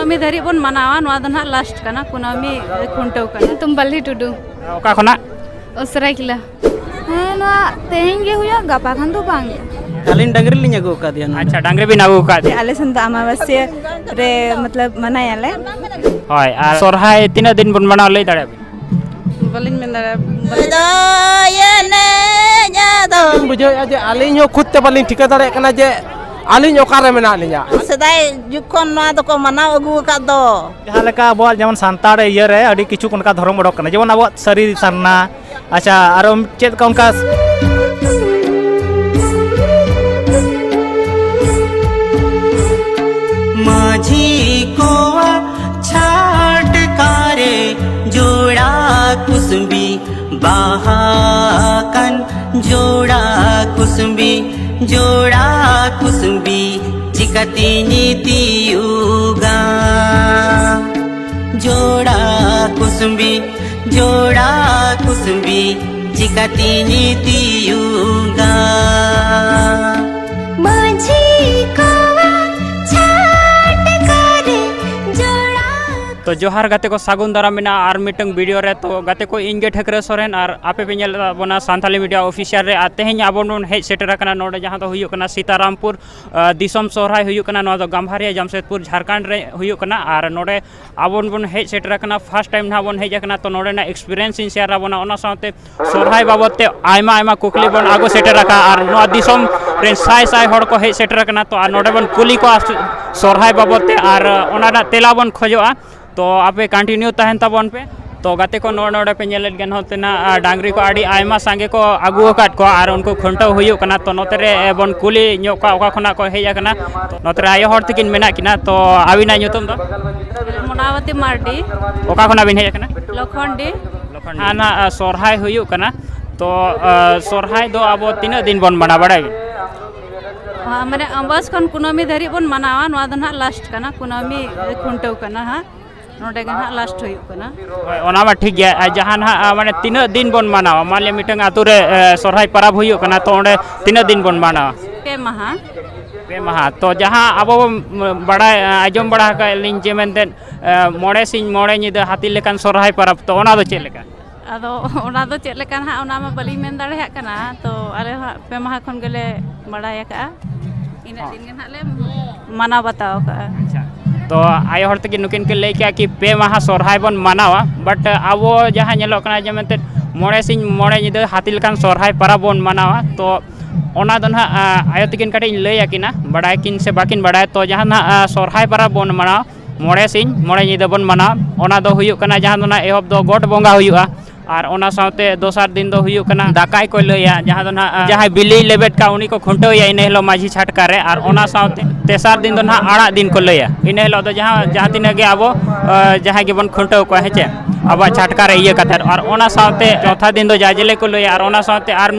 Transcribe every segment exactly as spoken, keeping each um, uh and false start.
ᱠᱩᱱᱟᱹᱢᱤ ᱫᱷᱟᱹᱨᱤᱡ ᱵᱚᱱ ᱢᱟᱱᱟᱣᱟ᱾ ᱱᱚᱣᱟ ᱫᱚ ᱱᱟᱦᱟᱜ ᱞᱟᱥᱴ ᱠᱟᱱᱟ, ᱠᱩᱱᱟᱹᱢᱤ ᱠᱷᱩᱱᱴᱟᱹᱣ ᱠᱟᱱᱟ᱾ ᱧᱩᱛᱩᱢ ᱵᱟᱞᱤ ᱴᱩᱰᱩ᱾ ᱚᱠᱟ ᱠᱷᱚᱱᱟᱜ? ᱥᱚᱨᱟᱭᱠᱮᱞᱟ᱾ ᱦᱮᱸ, ᱱᱚᱣᱟ ᱛᱮᱦᱮᱧ ᱜᱮ ᱦᱩᱭᱩᱜᱼᱟ, ᱜᱟᱯᱟ ᱠᱷᱟᱱ ᱫᱚ ᱵᱟᱝ ᱜᱮ᱾ ᱟᱹᱞᱤᱧ ᱰᱟᱝᱨᱤ ᱞᱤᱧ ᱟᱹᱜᱩ ᱟᱠᱟᱫᱮᱭᱟ ᱱᱚᱰᱮ᱾ ᱟᱪᱪᱷᱟ, ᱰᱟᱝᱨᱤ ᱵᱤᱱ ᱟᱹᱜᱩ ᱟᱠᱟᱫᱮᱭᱟ᱾ ᱟᱞᱮ ᱥᱮᱱ ᱫᱚ ᱟᱢᱟᱵᱟᱥᱭᱟᱹ ᱨᱮ, ᱢᱚᱛᱞᱚᱵ, ᱢᱟᱱᱟᱭᱟᱞᱮ᱾ ᱦᱳᱭ, ᱟᱨ ᱥᱚᱨᱦᱟᱭ ᱛᱤᱱᱟᱹᱜ ᱫᱤᱱ ᱵᱚᱱ ᱢᱟᱱᱟᱣᱟ, ᱞᱟᱹᱭ ᱫᱟᱲᱮᱭᱟᱜ ᱵᱤᱱ? ᱵᱟᱹᱞᱤᱧ ᱢᱮᱱ ᱫᱟᱲᱮᱭᱟᱜᱼᱟ᱾ ᱵᱟᱹᱞᱤᱧ ᱫᱚ ᱮᱱᱮᱡ ᱟᱫᱚ᱾ ᱵᱩᱡᱷᱟᱹᱣᱮᱫᱼᱟ ᱡᱮ ᱟᱹᱞᱤᱧ ᱦᱚᱸ ᱠᱷᱩᱫ ᱛᱮ ᱵᱟᱹᱞᱤᱧ ᱴᱷᱤᱠᱟᱹ ᱫᱟᱲᱮᱭᱟᱜ ᱠᱟᱱᱟ ᱡᱮ ᱟᱹᱞᱤᱧ ᱚᱠᱟᱨᱮ ᱢᱮᱱᱟᱜ ᱞᱤᱧᱟ᱾ ᱥᱮᱫᱟᱭ ᱡᱩᱜᱽ ᱠᱷᱚᱱ ᱱᱚᱣᱟ ᱫᱚᱠᱚ ᱢᱟᱱᱟᱣ ᱟᱹᱜᱩ ᱟᱠᱟᱫ ᱫᱚ᱾ ᱡᱟᱦᱟᱸ ᱞᱮᱠᱟ ᱟᱵᱚᱣᱟᱜ ᱡᱮᱢᱚᱱ ᱥᱟᱱᱛᱟᱲ ᱤᱭᱟᱹ ᱨᱮ ᱟᱹᱰᱤ ᱠᱤᱪᱷᱩ ᱚᱱᱠᱟ ᱫᱷᱚᱨᱚᱢ ᱚᱰᱚᱠ ᱠᱟᱱᱟ, ᱡᱮᱢᱚᱱ ᱟᱵᱚᱣᱟᱜ ᱥᱟᱹᱨᱤ ᱥᱟᱨᱱᱟ, ᱟᱪᱪᱷᱟ, ᱟᱨᱚ ᱪᱮᱫ ᱞᱮᱠᱟ ᱚᱱᱠᱟ? ᱢᱟᱹᱡᱷᱤ ᱠᱚᱣᱟᱜ ᱪᱷᱟᱴᱠᱟ ᱨᱮ ᱡᱚᱲᱟ ᱠᱩᱥᱵᱤ ᱵᱟᱦᱟ ᱠᱟᱱ, ᱡᱚᱲᱟ ᱠᱩᱥᱵᱤ, ᱡᱚᱲᱟ ᱠᱩᱥᱵᱤ ᱪᱤᱠᱟᱹᱛᱤᱧ ᱛᱤᱭᱩᱜᱟ? ᱡᱚᱲᱟ ᱠᱩᱥᱵᱤ, ᱡᱚᱲᱟ ᱠᱩᱥᱵᱤ ᱪᱤᱠᱟᱹᱛᱤᱧ ᱛᱤᱭᱩᱜᱟ? ᱢᱟᱹᱡᱷᱤ ᱠᱚᱣᱟᱜ ᱪᱷᱟᱴᱠᱟ ᱨᱮ ᱡᱚᱲᱟ᱾ ᱛᱚ ᱡᱚᱦᱟᱨ ᱜᱟᱛᱮ ᱠᱚ, ᱥᱟᱹᱜᱩᱱ ᱫᱟᱨᱟᱢ ᱢᱮᱱᱟᱜᱼᱟ ᱟᱨ ᱢᱤᱫᱴᱟᱝ ᱵᱷᱤᱰᱤᱭᱳ ᱨᱮ᱾ ᱛᱚ ᱜᱟᱛᱮ ᱠᱚ, ᱤᱧ ᱜᱮ ᱴᱷᱟᱹᱠᱨᱟᱹ ᱥᱚᱨᱮᱱ ᱟᱨ ᱟᱯᱮ ᱯᱮ ᱧᱮᱞ ᱮᱫᱟ ᱵᱚᱱᱟ ᱥᱟᱱᱛᱟᱞᱤ ᱢᱤᱰᱤᱭᱟ ᱚᱯᱷᱤᱥᱤᱭᱟᱞ ᱨᱮ᱾ ᱟᱨ ᱛᱮᱦᱮᱧ ᱟᱵᱚ ᱵᱚᱱ ᱦᱮᱡ ᱥᱮᱴᱮᱨ ᱟᱠᱟᱱᱟ ᱱᱚᱰᱮ, ᱡᱟᱦᱟᱸ ᱫᱚ ᱦᱩᱭᱩᱜ ᱠᱟᱱᱟ ᱥᱤᱛᱟᱨᱟᱢᱯᱩᱨ, ᱟᱸ, ᱫᱤᱥᱚᱢ ᱥᱚᱦᱨᱟᱭ ᱦᱩᱭᱩᱜ ᱠᱟᱱᱟ᱾ ᱱᱚᱣᱟ ᱫᱚ ᱜᱟᱢᱵᱷᱟᱨᱤᱭᱟ ᱡᱟᱢᱥᱮᱫᱽᱯᱩᱨ, ᱡᱷᱟᱲᱠᱷᱚᱸᱰ ᱨᱮ ᱦᱩᱭᱩᱜ ᱠᱟᱱᱟ᱾ ᱟᱨ ᱱᱚᱰᱮ ᱟᱵᱚ ᱵᱚᱱ ᱦᱮᱡ ᱥᱮᱴᱮᱨ ᱟᱠᱟᱱᱟ, ᱯᱷᱟᱥᱴ ᱴᱟᱭᱤᱢ ᱱᱟᱦᱟᱜ ᱵᱚᱱ ᱦᱮᱡ ᱟᱠᱟᱱᱟ᱾ ᱛᱚ ᱱᱚᱰᱮᱱᱟᱜ ᱮᱠᱥᱯᱤᱨᱤᱭᱮᱱᱥ ᱤᱧ ᱥᱮᱭᱟᱨ ᱟᱵᱚᱱᱟ, ᱚᱱᱟ ᱥᱟᱶᱛᱮ ᱥᱚᱨᱦᱟᱭ ᱵᱟᱵᱚᱫ ᱛᱮ ᱟᱭᱢᱟ ᱟᱭᱢᱟ ᱠᱩᱠᱞᱤ ᱵᱚᱱ ᱟᱹᱜᱩ ᱥᱮᱴᱮᱨ ᱟᱠᱟᱫᱼᱟ᱾ ᱟᱨ ᱱᱚᱣᱟ ᱫᱤᱥᱚᱢ ᱨᱮᱱ ᱥᱟᱭ ᱥᱟᱭ ᱦᱚᱲ ᱠᱚ ᱦᱮᱡ ᱥᱮᱴᱮᱨ ᱟᱠᱟᱱᱟ᱾ ᱛᱚ ᱟᱨ ᱱᱚᱰᱮ ᱵᱚᱱ ᱠᱩᱞᱤ ᱠᱚᱣᱟ ᱥᱚᱨᱦᱟᱭ ᱵᱟᱵᱚᱫ ᱛᱮ, ᱟᱨ ᱚᱱᱟ ᱨᱮᱱᱟᱜ ᱛᱮᱞᱟ ᱵᱚᱱ ᱠᱷᱚᱡᱚᱜᱼᱟ᱾ ᱛᱚ ᱟᱯᱮ ᱠᱚᱱᱴᱤᱱᱤᱭᱩ ᱛᱟᱦᱮᱱ ᱛᱟᱵᱚᱱ ᱯᱮ᱾ ᱛᱚ ᱜᱟᱛᱮ ᱠᱚ, ᱱᱚᱰᱮ, ᱱᱚᱰᱮ ᱯᱮ ᱧᱮᱞᱮᱫ ᱜᱮᱭᱟ, ᱱᱚᱛᱮᱱᱟᱜ, ᱟᱨ ᱰᱟᱝᱨᱤ ᱠᱚ ᱟᱹᱰᱤ ᱟᱭᱢᱟ ᱥᱟᱸᱜᱮ ᱠᱚ ᱟᱹᱜᱩ ᱟᱠᱟᱫ ᱠᱚᱣᱟ ᱟᱨ ᱩᱱᱠᱩ ᱠᱷᱩᱱᱴᱟᱹᱣ ᱦᱩᱭᱩᱜ ᱠᱟᱱᱟ᱾ ᱛᱚ ᱱᱚᱛᱮ ᱨᱮ, ᱮ, ᱵᱚᱱ ᱠᱩᱞᱤ ᱧᱚᱜ ᱠᱚᱣᱟ ᱚᱠᱟ ᱠᱷᱚᱱᱟᱜ ᱠᱚ ᱦᱮᱡ ᱟᱠᱟᱱᱟ᱾ ᱛᱚ ᱱᱚᱛᱮ ᱨᱮ ᱟᱭᱳ ᱦᱚᱲ ᱛᱟᱹᱠᱤᱱ ᱢᱮᱱᱟᱜ ᱠᱤᱱᱟ᱾ ᱛᱚ ᱟᱹᱵᱤᱱᱟᱜ ᱧᱩᱛᱩᱢ ᱫᱚ? ᱢᱚᱱᱟᱵᱚᱛᱤ ᱢᱟᱨᱰᱤ᱾ ᱚᱠᱟ ᱠᱷᱚᱱᱟᱜ ᱵᱤᱱ ᱦᱮᱡ ᱟᱠᱟᱱᱟ? ᱞᱚᱠᱷᱚᱱᱰᱤ᱾ ᱞᱚᱠᱷᱚᱱᱰᱤ᱾ ᱦᱟᱱᱟ, ᱟ, ᱥᱚᱨᱦᱟᱭ ᱦᱩᱭᱩᱜ ᱠᱟᱱᱟ᱾ ᱛᱚ, ᱟ, ᱥᱚᱨᱦᱟᱭ ᱫᱚ ᱟᱵᱚ ᱛᱤᱱᱟᱹᱜ ᱫᱤᱱ ᱵᱚᱱ ᱢᱟᱱᱟᱣᱟ, ᱵᱟᱲᱟᱭ ᱵᱤᱱ? ᱦᱮᱸ, ᱢᱟᱱᱮ ᱟᱢᱵᱟᱥ ᱠᱷᱚᱱ ᱠᱩᱱᱟᱹᱢᱤ ᱫᱷᱟᱹᱨᱤᱡ ᱵᱚᱱ ᱢᱟᱱᱟᱣᱟ᱾ ᱱᱚᱣᱟ ᱫᱚ ᱱᱟᱦᱟᱜ ᱞᱟᱥᱴ ᱠᱟᱱᱟ, ᱠᱩᱱᱟᱹᱢᱤ ᱠᱷᱩᱱᱴᱟᱹᱣ ᱠᱟᱱᱟ ᱦᱟᱸᱜ᱾ ᱱᱚᱰᱮ ᱜᱮ ᱱᱟᱦᱟᱜ ᱞᱟᱥᱴ ᱦᱩᱭᱩᱜ ᱠᱟᱱᱟ᱾ ᱦᱳᱭ, ᱚᱱᱟ ᱢᱟ ᱴᱷᱤᱠ ᱜᱮᱭᱟ᱾ ᱟᱨ ᱡᱟᱦᱟᱸ ᱱᱟᱦᱟᱜ, ᱟ, ᱢᱟᱱᱮ ᱛᱤᱱᱟᱹᱜ ᱫᱤᱱ ᱵᱚᱱ ᱢᱟᱱᱟᱣᱟ? ᱢᱟᱱ ᱞᱤᱭᱟ ᱢᱤᱫᱴᱟᱝ ᱟᱛᱳ ᱨᱮ, ᱮ, ᱥᱚᱨᱦᱟᱭ ᱯᱟᱨᱟᱵᱽ ᱦᱩᱭᱩᱜ ᱠᱟᱱᱟ, ᱛᱚ ᱚᱸᱰᱮ ᱛᱤᱱᱟᱹᱜ ᱫᱤᱱ ᱵᱚᱱ ᱢᱟᱱᱟᱣᱟ? ᱯᱮ ᱢᱟᱦᱟ᱾ ᱯᱮ ᱢᱟᱦᱟ᱾ ᱛᱚ ᱡᱟᱦᱟᱸ ᱟᱵᱚ ᱵᱚᱱ ᱵᱟᱲᱟᱭ, ᱟᱸᱡᱚᱢ ᱵᱟᱲᱟ ᱟᱠᱟᱫ ᱞᱤᱧ ᱡᱮ ᱢᱮᱱᱛᱮ, ᱮ, ᱢᱚᱬᱮ ᱥᱤᱧ ᱢᱚᱬᱮ ᱧᱤᱫᱟᱹ ᱦᱟᱹᱛᱤ ᱞᱮᱠᱟᱱ ᱥᱚᱨᱦᱟᱭ ᱯᱚᱨᱚᱵᱽ, ᱛᱚ ᱚᱱᱟ ᱫᱚ ᱪᱮᱫ ᱞᱮᱠᱟ? ᱟᱫᱚ ᱚᱱᱟ ᱫᱚ ᱪᱮᱫ ᱞᱮᱠᱟ ᱱᱟᱦᱟᱜ, ᱚᱱᱟ ᱢᱟ ᱵᱟᱹᱞᱤᱧ ᱢᱮᱱ ᱫᱟᱲᱮᱭᱟᱜ ᱠᱟᱱᱟ᱾ ᱛᱚ ᱟᱞᱮ ᱦᱚᱸ ᱦᱟᱸᱜ ᱯᱮ ᱢᱟᱦᱟ ᱠᱷᱚᱱ ᱜᱮᱞᱮ ᱵᱟᱲᱟᱭ ᱟᱠᱟᱜᱼᱟ, ᱤᱱᱟᱹᱜ ᱦᱚᱸ᱾ ᱫᱤᱱ ᱜᱮ ᱱᱟᱦᱟᱜ ᱞᱮ ᱢᱟᱱᱟᱣ ᱵᱟᱛᱟᱣ ᱟᱠᱟᱜᱼᱟ᱾ ᱟᱪᱪᱷᱟ᱾ ᱛᱚ ᱟᱭᱳ ᱦᱚᱲ ᱛᱟᱹᱠᱤᱱ ᱱᱩᱠᱤᱱ ᱠᱤᱱ ᱞᱟᱹᱭ ᱠᱮᱜᱼᱟ ᱠᱤ ᱯᱮ ᱢᱟᱦᱟ ᱥᱚᱨᱦᱟᱭ ᱵᱚᱱ ᱢᱟᱱᱟᱣᱟ, but ᱟᱵᱚ ᱡᱟᱦᱟᱸ ᱧᱮᱞᱚᱜ ᱠᱟᱱᱟ ᱡᱮ ᱢᱮᱱᱛᱮ ᱢᱚᱬᱮ ᱥᱤᱧ ᱢᱚᱬᱮ ᱧᱤᱫᱟᱹ ᱦᱟᱹᱛᱤ ᱞᱮᱠᱟᱱ ᱥᱚᱨᱦᱟᱭ ᱯᱚᱨᱚᱵᱽ ᱵᱚᱱ ᱢᱟᱱᱟᱣᱟ᱾ ᱛᱚ ᱚᱱᱟ ᱫᱚ ᱱᱟᱦᱟᱜ, ᱟ, ᱟᱭᱳ ᱛᱟᱹᱠᱤᱱ ᱠᱟᱹᱴᱤᱡ ᱤᱧ ᱞᱟᱹᱭ ᱟᱹᱠᱤᱱᱟ, ᱵᱟᱲᱟᱭ ᱠᱤᱱ ᱥᱮ ᱵᱟᱹᱠᱤᱱ ᱵᱟᱲᱟᱭᱟ᱾ ᱛᱚ ᱡᱟᱦᱟᱸ ᱱᱟᱦᱟᱜ, ᱟ, ᱥᱚᱨᱦᱟᱭ ᱯᱚᱨᱚᱵᱽ ᱵᱚᱱ ᱢᱟᱱᱟᱣᱟ, ᱢᱚᱬᱮ ᱥᱤᱧ ᱢᱚᱬᱮ ᱧᱤᱫᱟᱹ ᱵᱚᱱ ᱢᱟᱱᱟᱣᱟ, ᱚᱱᱟ ᱫᱚ ᱦᱩᱭᱩᱜ ᱠᱟᱱᱟ ᱡᱟᱦᱟᱸ ᱫᱚ ᱱᱟᱦᱟᱜ ᱮᱦᱚᱵ ᱫᱚ ᱜᱚᱴ ᱵᱚᱸᱜᱟ ᱦᱩᱭᱩᱜᱼᱟ, ᱟᱨ ᱚᱱᱟ ᱥᱟᱶᱛᱮ ᱫᱚᱥᱟᱨ ᱫᱤᱱ ᱫᱚ ᱦᱩᱭᱩᱜ ᱠᱟᱱᱟ ᱫᱟᱠᱟᱭ ᱠᱚ ᱞᱟᱹᱭᱟ, ᱡᱟᱦᱟᱸ ᱫᱚ ᱱᱟᱦᱟᱜ ᱡᱟᱦᱟᱸᱭ ᱵᱤᱞᱤᱭ ᱞᱮᱵᱮᱫ ᱠᱟᱜ ᱩᱱᱤ ᱠᱚ ᱠᱷᱩᱱᱴᱟᱹᱣᱮᱭᱟ ᱤᱱᱟᱹ ᱦᱤᱞᱳᱜ ᱢᱟᱹᱡᱷᱤ ᱪᱷᱟᱴᱠᱟ ᱨᱮ, ᱟᱨ ᱚᱱᱟ ᱥᱟᱶᱛᱮ ᱛᱮᱥᱟᱨ ᱫᱤᱱ ᱫᱚ ᱱᱟᱦᱟᱜ ᱟᱲᱟᱜ ᱫᱤᱱ ᱠᱚ ᱞᱟᱹᱭᱟ᱾ ᱤᱱᱟᱹ ᱦᱤᱞᱳᱜ ᱫᱚ ᱡᱟᱦᱟᱸ, ᱡᱟᱦᱟᱸ ᱛᱤᱱᱟᱹᱜ ᱜᱮ ᱟᱵᱚ, ᱟ, ᱡᱟᱦᱟᱸᱭ ᱜᱮᱵᱚᱱ ᱠᱷᱩᱱᱴᱟᱹᱣ ᱠᱚᱣᱟ, ᱦᱮᱸ ᱪᱮ, ᱟᱵᱚᱣᱟᱜ ᱪᱷᱟᱴᱠᱟ ᱨᱮ ᱤᱭᱟᱹ ᱠᱟᱛᱮᱫ, ᱟᱨ ᱚᱱᱟ ᱥᱟᱶᱛᱮ ᱪᱚᱛᱷᱟ ᱫᱤᱱ ᱫᱚ ᱡᱟᱡᱞᱮ ᱠᱚ ᱞᱟᱹᱭᱟ, ᱟᱨ ᱚᱱᱟ ᱥᱟᱶᱛᱮ ᱟᱨ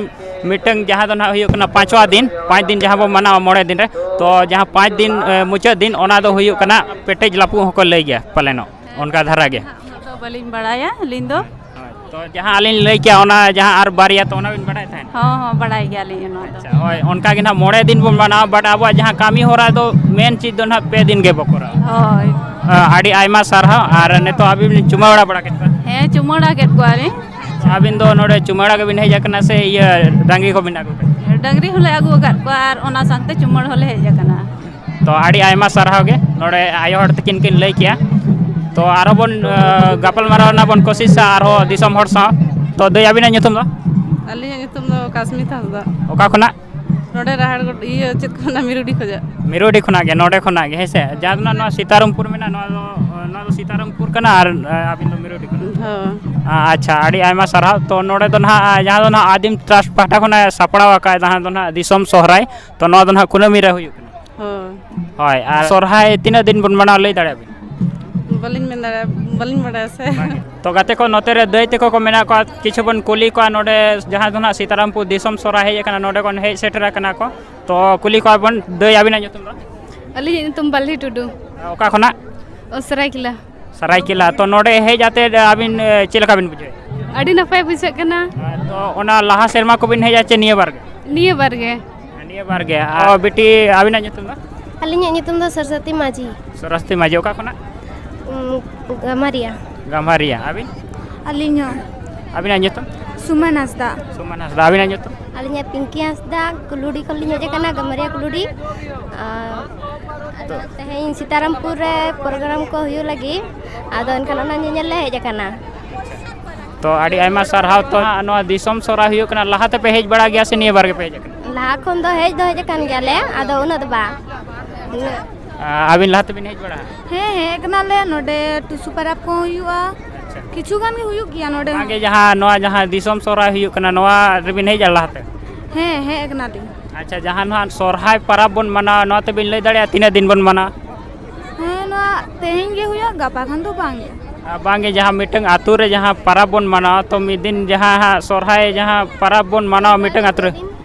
ᱢᱤᱫᱴᱟᱝ ᱡᱟᱦᱟᱸ ᱫᱚ ᱱᱟᱦᱟᱜ ᱦᱩᱭᱩᱜ ᱠᱟᱱᱟ ᱯᱟᱸᱪᱣᱟ ᱫᱤᱱ, ᱯᱟᱸᱪ ᱫᱤᱱ ᱡᱟᱦᱟᱸ ᱵᱚᱱ ᱢᱟᱱᱟᱣᱟ ᱢᱚᱬᱮ ᱫᱤᱱ ᱨᱮ, ᱛᱚ ᱡᱟᱦᱟᱸ ᱯᱟᱸᱪ ᱫᱤᱱ, ᱮ, ᱢᱩᱪᱟᱹᱫ ᱫᱤᱱ, ᱚᱱᱟ ᱫᱚ ᱦᱩᱭᱩᱜ ᱠᱟᱱᱟ ᱯᱮᱴᱮᱡ ᱞᱟᱯᱩᱜ ᱦᱚᱸᱠᱚ ᱞᱟᱹᱭ ᱜᱮᱭᱟ ᱯᱟᱞᱮᱱᱚᱜ, ᱚᱱᱠᱟ ᱫᱷᱟᱨᱟ ᱜᱮ᱾ ᱦᱮᱸ, ᱩᱱᱟᱹᱜ ᱫᱚ ᱵᱟᱹᱞᱤᱧ ᱵᱟᱲᱟᱭᱟ ᱟᱹᱞᱤᱧ ᱫᱚ᱾ ᱦᱳᱭ, ᱛᱚ ᱡᱟᱦᱟᱸ ᱟᱹᱞᱤᱧ ᱞᱟᱹᱭ ᱠᱮᱜᱼᱟ, ᱚᱱᱟ ᱡᱟᱦᱟᱸ ᱟᱨ ᱵᱟᱨᱭᱟ, ᱛᱚ ᱚᱱᱟ ᱵᱤᱱ ᱵᱟᱲᱟᱭ ᱛᱟᱦᱮᱸᱫ? ᱦᱚᱸ, ᱦᱚᱸ, ᱵᱟᱲᱟᱭ ᱜᱮᱭᱟᱞᱤᱧ ᱚᱱᱟ ᱫᱚ᱾ ᱟᱪᱪᱷᱟ, ᱦᱳᱭ, ᱚᱱᱠᱟ ᱜᱮ ᱱᱟᱦᱟᱜ ᱢᱚᱬᱮ ᱫᱤᱱ ᱵᱚᱱ ᱢᱟᱱᱟᱣᱟ, but ᱟᱵᱚᱣᱟᱜ ᱡᱟᱦᱟᱸ ᱠᱟᱹᱢᱤ ᱦᱚᱨᱟ ᱫᱚ ᱢᱮᱱ ᱪᱮᱫ ᱫᱚ ᱱᱟᱦᱟᱜ ᱯᱮ ᱫᱤᱱ ᱜᱮᱵᱚ ᱠᱚᱨᱟᱣᱟ᱾ ᱦᱳᱭ᱾ ᱟ, ᱟᱹᱰᱤ ᱟᱭᱢᱟ ᱥᱟᱨᱦᱟᱣ᱾ ᱟᱨ ᱱᱤᱛᱚᱜ ᱟᱹᱵᱤᱱ ᱵᱤᱱ ᱪᱩᱢᱟᱹᱲᱟ ᱵᱟᱲᱟ ᱠᱮᱫ ᱠᱚᱣᱟ? ᱦᱮᱸ, ᱪᱩᱢᱟᱹᱲᱟ ᱠᱮᱫ ᱠᱚᱣᱟᱞᱤᱧ᱾ ᱟᱹᱵᱤᱱ ᱫᱚ ᱱᱚᱰᱮ ᱪᱩᱢᱟᱹᱲᱟ ᱜᱮᱵᱤᱱ ᱦᱮᱡ ᱟᱠᱟᱱᱟ ᱥᱮ ᱤᱭᱟᱹ ᱰᱟᱝᱨᱤ ᱠᱚᱵᱤᱱ ᱟᱹᱜᱩ ᱠᱮᱫ ᱠᱚᱣᱟ? ᱰᱟᱝᱨᱤ ᱦᱚᱸᱞᱮ ᱟᱹᱜᱩ ᱟᱠᱟᱫ ᱠᱚᱣᱟ ᱟᱨ ᱚᱱᱟ ᱥᱟᱶᱛᱮ ᱪᱩᱢᱟᱹᱲ ᱦᱚᱸᱞᱮ ᱦᱮᱡ ᱟᱠᱟᱱᱟ᱾ ᱛᱚ ᱟᱹᱰᱤ ᱟᱭᱢᱟ ᱥᱟᱨᱦᱟᱣ ᱜᱮ ᱱᱚᱰᱮ ᱟᱭᱳ ᱦᱚᱲ ᱛᱟᱹᱠᱤᱱ ᱠᱤᱱ ᱞᱟᱹᱭ ᱠᱮᱜᱼᱟ᱾ ᱛᱚ ᱟᱨᱦᱚᱸ ᱵᱚᱱ, ᱟ, ᱜᱟᱯᱟᱞ ᱢᱟᱨᱟᱣ ᱨᱮᱱᱟᱜ ᱵᱚᱱ ᱠᱳᱥᱤᱥᱟ ᱟᱨᱦᱚᱸ ᱫᱤᱥᱚᱢ ᱦᱚᱲ ᱥᱟᱶ᱾ ᱛᱚ ᱫᱟᱹᱭ, ᱟᱹᱵᱤᱱᱟᱜ ᱧᱩᱛᱩᱢ ᱫᱚ? ᱟᱹᱞᱤᱧᱟᱜ ᱧᱩᱛᱩᱢ ᱫᱚ ᱠᱟᱥᱢᱤᱛᱟ ᱦᱟᱸᱥᱫᱟ᱾ ᱚᱠᱟ ᱠᱷᱚᱱᱟᱜ? ᱱᱚᱰᱮ ᱨᱟᱦᱟᱲ ᱜᱚᱰ-, ᱤᱭᱟᱹ, ᱪᱮᱫ ᱠᱚ ᱢᱮᱱᱟ, ᱢᱤᱨᱩᱰᱤ ᱠᱷᱚᱱᱟᱜ᱾ ᱢᱤᱨᱩᱰᱤ ᱠᱷᱚᱱᱟᱜ ᱜᱮ, ᱱᱚᱰᱮ ᱠᱷᱚᱱᱟᱜ ᱜᱮ, ᱦᱮᱸ ᱥᱮ? ᱡᱟᱦᱟᱸ ᱫᱚ ᱱᱟᱜ ᱱᱚᱣᱟ ᱥᱤᱛᱟᱨᱟᱢᱯᱩᱨ ᱢᱮᱱᱟᱜᱼᱟ, ᱱᱚᱣᱟ ᱫᱚ, ᱱᱚᱣᱟ ᱫᱚ ᱥᱤᱛᱟᱨᱟᱢᱯᱩᱨ ᱠᱟᱱᱟ ᱟᱨ, ᱟ, ᱟᱹᱵᱤᱱ ᱫᱚ ᱢᱤᱨᱩᱰᱤ ᱠᱷᱚᱱᱟᱜ᱾ ᱦᱳᱭ᱾ ᱟ-, ᱟᱪᱪᱷᱟ, ᱟᱹᱰᱤ ᱟᱭᱢᱟ ᱥᱟᱨᱦᱟᱣ᱾ ᱛᱚ ᱱᱚᱰᱮ ᱫᱚ ᱱᱟᱦᱟᱜ, ᱟ, ᱡᱟᱦᱟᱸ ᱫᱚ ᱱᱟᱦᱟᱜ ᱟᱹᱫᱤᱢ ᱴᱨᱟᱥᱴ ᱯᱟᱦᱴᱟ ᱠᱷᱚᱱᱟᱜ ᱥᱟᱯᱲᱟᱣ ᱟᱠᱟᱫ, ᱡᱟᱦᱟᱸ ᱫᱚ ᱱᱟᱦᱟᱜ ᱫᱤᱥᱚᱢ ᱥᱚᱦᱨᱟᱭ, ᱛᱚ ᱱᱚᱣᱟ ᱫᱚ ᱱᱟᱦᱟᱜ ᱠᱩᱱᱟᱹᱢᱤ ᱨᱮ ᱦᱩᱭᱩᱜ ᱠᱟᱱᱟ᱾ ᱦᱳᱭ᱾ ᱦᱳᱭ, ᱟᱨ ᱥᱚᱨᱦᱟᱭ ᱛᱤᱱᱟᱹᱜ ᱫᱤᱱ ᱵᱚᱱ ᱢᱟᱱᱟᱣᱟ, ᱞᱟᱹᱭ ᱫᱟᱲᱮᱭᱟᱜᱼᱟ ᱵᱤᱱ? ᱵᱟᱹᱞᱤᱧ ᱢᱮᱱ ᱫᱟᱲᱮᱭᱟᱜᱼᱟ, ᱵᱟᱹᱞᱤᱧ ᱵᱟᱲᱟᱭᱟ ᱥᱮ᱾ ᱵᱟᱝ᱾ ᱛᱚ ᱜᱟᱛᱮ ᱠᱚ, ᱱᱚᱛᱮ ᱨᱮ ᱫᱟᱹᱭ ᱛᱟᱠᱚ ᱠᱚ ᱢᱮᱱᱟᱜ ᱠᱚᱣᱟ, ᱠᱤᱪᱷᱩ ᱵᱚᱱ ᱠᱩᱞᱤ ᱠᱚᱣᱟ ᱱᱚᱰᱮ, ᱡᱟᱦᱟᱸ ᱫᱚ ᱱᱟᱦᱟᱜ ᱥᱤᱛᱟᱨᱟᱢᱯᱩᱨ ᱫᱤᱥᱚᱢ ᱥᱚᱨᱦᱟᱭ ᱦᱮᱡ ᱟᱠᱟᱱᱟ, ᱱᱚᱰᱮ ᱠᱷᱚᱱ ᱦᱮᱡ ᱥᱮᱴᱮᱨ ᱟᱠᱟᱱᱟ ᱠᱚ᱾ ᱛᱚ ᱠᱩᱞᱤ ᱠᱚᱣᱟ ᱵᱚᱱ, ᱫᱟᱹᱭ, ᱟᱹᱵᱤᱱᱟᱜ ᱧᱩᱛᱩᱢ ᱫᱚ? ᱟᱹᱞᱤᱧᱟᱜ ᱧᱩᱛᱩᱢ ᱵᱟᱞᱦᱤ ᱴᱩᱰᱩ᱾ ᱚᱠᱟ ᱠᱷᱚᱱᱟᱜ? ᱚ, ᱥᱟᱹᱨᱟᱹᱭᱠᱮᱞᱟ᱾ ᱥᱟᱹᱨᱟᱹᱭᱠᱮᱞᱟ᱾ ᱛᱚ ᱱᱚᱰᱮ ᱦᱮᱡ ᱟᱛᱮ ᱟᱹᱵᱤᱱ, ᱮ, ᱪᱮᱫ ᱞᱮᱠᱟ ᱵᱤᱱ ᱵᱩᱡᱷᱟᱹᱣᱮᱫᱼᱟ? ᱟᱹᱰᱤ ᱱᱟᱯᱟᱭ ᱵᱩᱡᱷᱟᱹᱜ ᱠᱟᱱᱟ᱾ ᱛᱚ ᱚᱱᱟ ᱞᱟᱦᱟ ᱥᱮᱨᱢᱟ ᱠᱚᱵᱤᱱ ᱦᱮᱡ ᱟ ᱪᱮ ᱱᱤᱭᱟᱹ ᱵᱟᱨ ᱜᱮ? ᱱᱤᱭᱟᱹ ᱵᱟᱨ ᱜᱮ᱾ ᱱᱤᱭᱟᱹ ᱵᱟᱨ ᱜᱮ᱾ ᱟᱨ ᱵᱤᱴᱤ, ᱟᱹᱵᱤᱱᱟᱜ ᱧᱩᱛᱩᱢ ᱫᱚ? ᱟᱹᱞᱤᱧᱟᱜ ᱧᱩᱛᱩᱢ ᱫᱚ ᱥᱚᱨᱚᱥᱚᱛᱤ ᱢᱟᱹᱡᱷᱤ᱾ ᱥᱚᱨᱚᱥᱚᱛᱤ ᱢᱟᱹᱡᱷᱤ, ᱚᱠᱟ ᱠᱷᱚᱱᱟᱜ? ᱩᱢ, ᱜᱟᱢᱟᱨᱤᱭᱟ᱾ ᱜᱟᱢᱟᱨᱤᱭᱟ᱾ ᱟᱹᱵᱤᱱ? ᱟᱹᱞᱤᱧ ᱦᱚᱸ᱾ ᱟᱹᱵᱤᱱᱟᱜ ᱧᱩᱛᱩᱢ? ᱥᱩᱢᱟᱱ ᱦᱟᱸᱥᱫᱟ᱾ ᱥᱩᱢᱟᱱ ᱦᱟᱸᱥᱫᱟ᱾ ᱟᱹᱵᱤᱱᱟᱜ ᱧᱩᱛᱩᱢ? ᱟᱹᱞᱤᱧᱟᱜ ᱯᱤᱝᱠᱤ ᱦᱟᱸᱥᱫᱟ, ᱠᱩᱞᱩᱰᱤ ᱠᱷᱚᱱ ᱞᱤᱧ ᱦᱮᱡ ᱟᱠᱟᱱᱟ, ᱜᱟᱢᱟᱨᱤᱭᱟ ᱠᱩᱞᱩᱰᱤ᱾ ᱟᱨ ᱛᱮᱦᱮᱧ ᱥᱤᱛᱟᱨᱟᱢᱯᱩᱨ ᱨᱮ ᱯᱨᱳᱜᱨᱟᱢ ᱠᱚ ᱦᱩᱭᱩᱜ ᱞᱟᱹᱜᱤᱫ, ᱟᱫᱚ ᱮᱱᱠᱷᱟᱱ ᱚᱱᱟ ᱧᱮᱧᱮᱞ ᱞᱮ ᱦᱮᱡ ᱟᱠᱟᱱᱟ᱾ ᱛᱚ, ᱟᱹᱰᱤ ᱟᱭᱢᱟ ᱥᱟᱨᱦᱟᱣ᱾ ᱛᱚ, ᱦᱟᱸᱜ ᱱᱚᱣᱟ ᱫᱤᱥᱚᱢ ᱥᱚᱨᱦᱟᱭ ᱦᱩᱭᱩᱜ ᱠᱟᱱᱟ, ᱞᱟᱦᱟ ᱛᱮᱯᱮ ᱦᱮᱡ ᱵᱟᱲᱟ ᱜᱮᱭᱟ ᱥᱮ ᱱᱤᱭᱟᱹ ᱵᱟᱨ ᱜᱮᱯᱮ ᱦᱮᱡ ᱟᱠᱟᱱᱟ? ᱞᱟᱦᱟ ᱠᱷᱚᱱ ᱫᱚ ᱦᱮᱡ ᱫᱚ ᱦᱮᱡ ᱟᱠᱟᱱ ᱜᱮᱭᱟᱞᱮ, ᱟᱫᱚ ᱩᱱᱟᱹᱜ ᱫᱚ ᱵᱟᱝ᱾ ᱩᱱᱟᱹᱜ ᱟ, ᱟᱹᱵᱤᱱ ᱞᱟᱦᱟ ᱛᱮᱵᱤᱱ ᱦᱮᱡ ᱵᱟᱲᱟ? ᱦᱮᱸ, ᱦᱮᱡ ᱠᱟᱱᱟᱞᱮ᱾ ᱱᱚᱰᱮ ᱴᱩᱥᱩ ᱯᱟᱨᱟᱵᱽ ᱠᱚᱦᱚᱸ ᱦᱩᱭᱩᱜᱼᱟ, ᱟᱪᱪᱷᱟ᱾ ᱠᱤᱪᱷᱩ ᱜᱟᱱ ᱜᱮ ᱦᱩᱭᱩᱜ ᱜᱮᱭᱟ ᱱᱚᱰᱮ ᱦᱚᱸ᱾ ᱚᱱᱟᱜᱮ ᱡᱟᱦᱟᱸ, ᱱᱚᱣᱟ ᱡᱟᱦᱟᱸ ᱫᱤᱥᱚᱢ ᱥᱚᱨᱦᱟᱭ ᱦᱩᱭᱩᱜ ᱠᱟᱱᱟ, ᱱᱚᱣᱟ ᱨᱮᱵᱤᱱ ᱦᱮᱡ ᱞᱟᱦᱟᱛᱮ? ᱦᱮᱸ, ᱦᱮᱡ ᱠᱟᱱᱟᱞᱤᱧ᱾ ᱟᱪᱪᱷᱟ, ᱡᱟᱦᱟᱸ ᱱᱚᱣᱟ ᱥᱚᱨᱦᱟᱭ ᱯᱟᱨᱟᱵᱽ ᱵᱚᱱ ᱢᱟᱱᱟᱣᱟ, ᱱᱚᱣᱟ ᱛᱮᱵᱤᱱ ᱞᱟᱹᱭ ᱫᱟᱲᱮᱭᱟᱜᱼᱟ ᱛᱤᱱᱟᱹᱜ ᱫᱤᱱ ᱵᱚᱱ ᱢᱟᱱᱟᱣᱟ? ᱦᱮᱸ, ᱱᱚᱣᱟ ᱛᱮᱦᱮᱧ ᱜᱮ ᱦᱩᱭᱩᱜᱼᱟ, ᱜᱟᱯᱟ ᱠᱷᱟᱱ ᱫᱚ ᱵᱟᱝ ᱜᱮ᱾ ᱟᱨ ᱵᱟᱝᱜᱮ, ᱡᱟᱦᱟᱸ ᱢᱤᱫᱴᱟᱝ ᱟᱛᱳ ᱨᱮ ᱡᱟᱦᱟᱸ ᱯᱟᱨᱟᱵᱽ ᱵᱚᱱ ᱢᱟᱱᱟᱣᱟ, ᱛᱚ ᱢᱤᱫ ᱫᱤᱱ ᱡᱟᱦᱟᱸ ᱦᱟᱸᱜ ᱥᱚᱨᱦᱟᱭ ᱡᱟᱦᱟᱸ ᱯᱟᱨᱟᱵᱽ ᱵᱚᱱ ᱢᱟᱱᱟᱣᱟ ᱢᱤᱫᱴᱟᱝ ᱟᱛᱳ ᱨᱮ?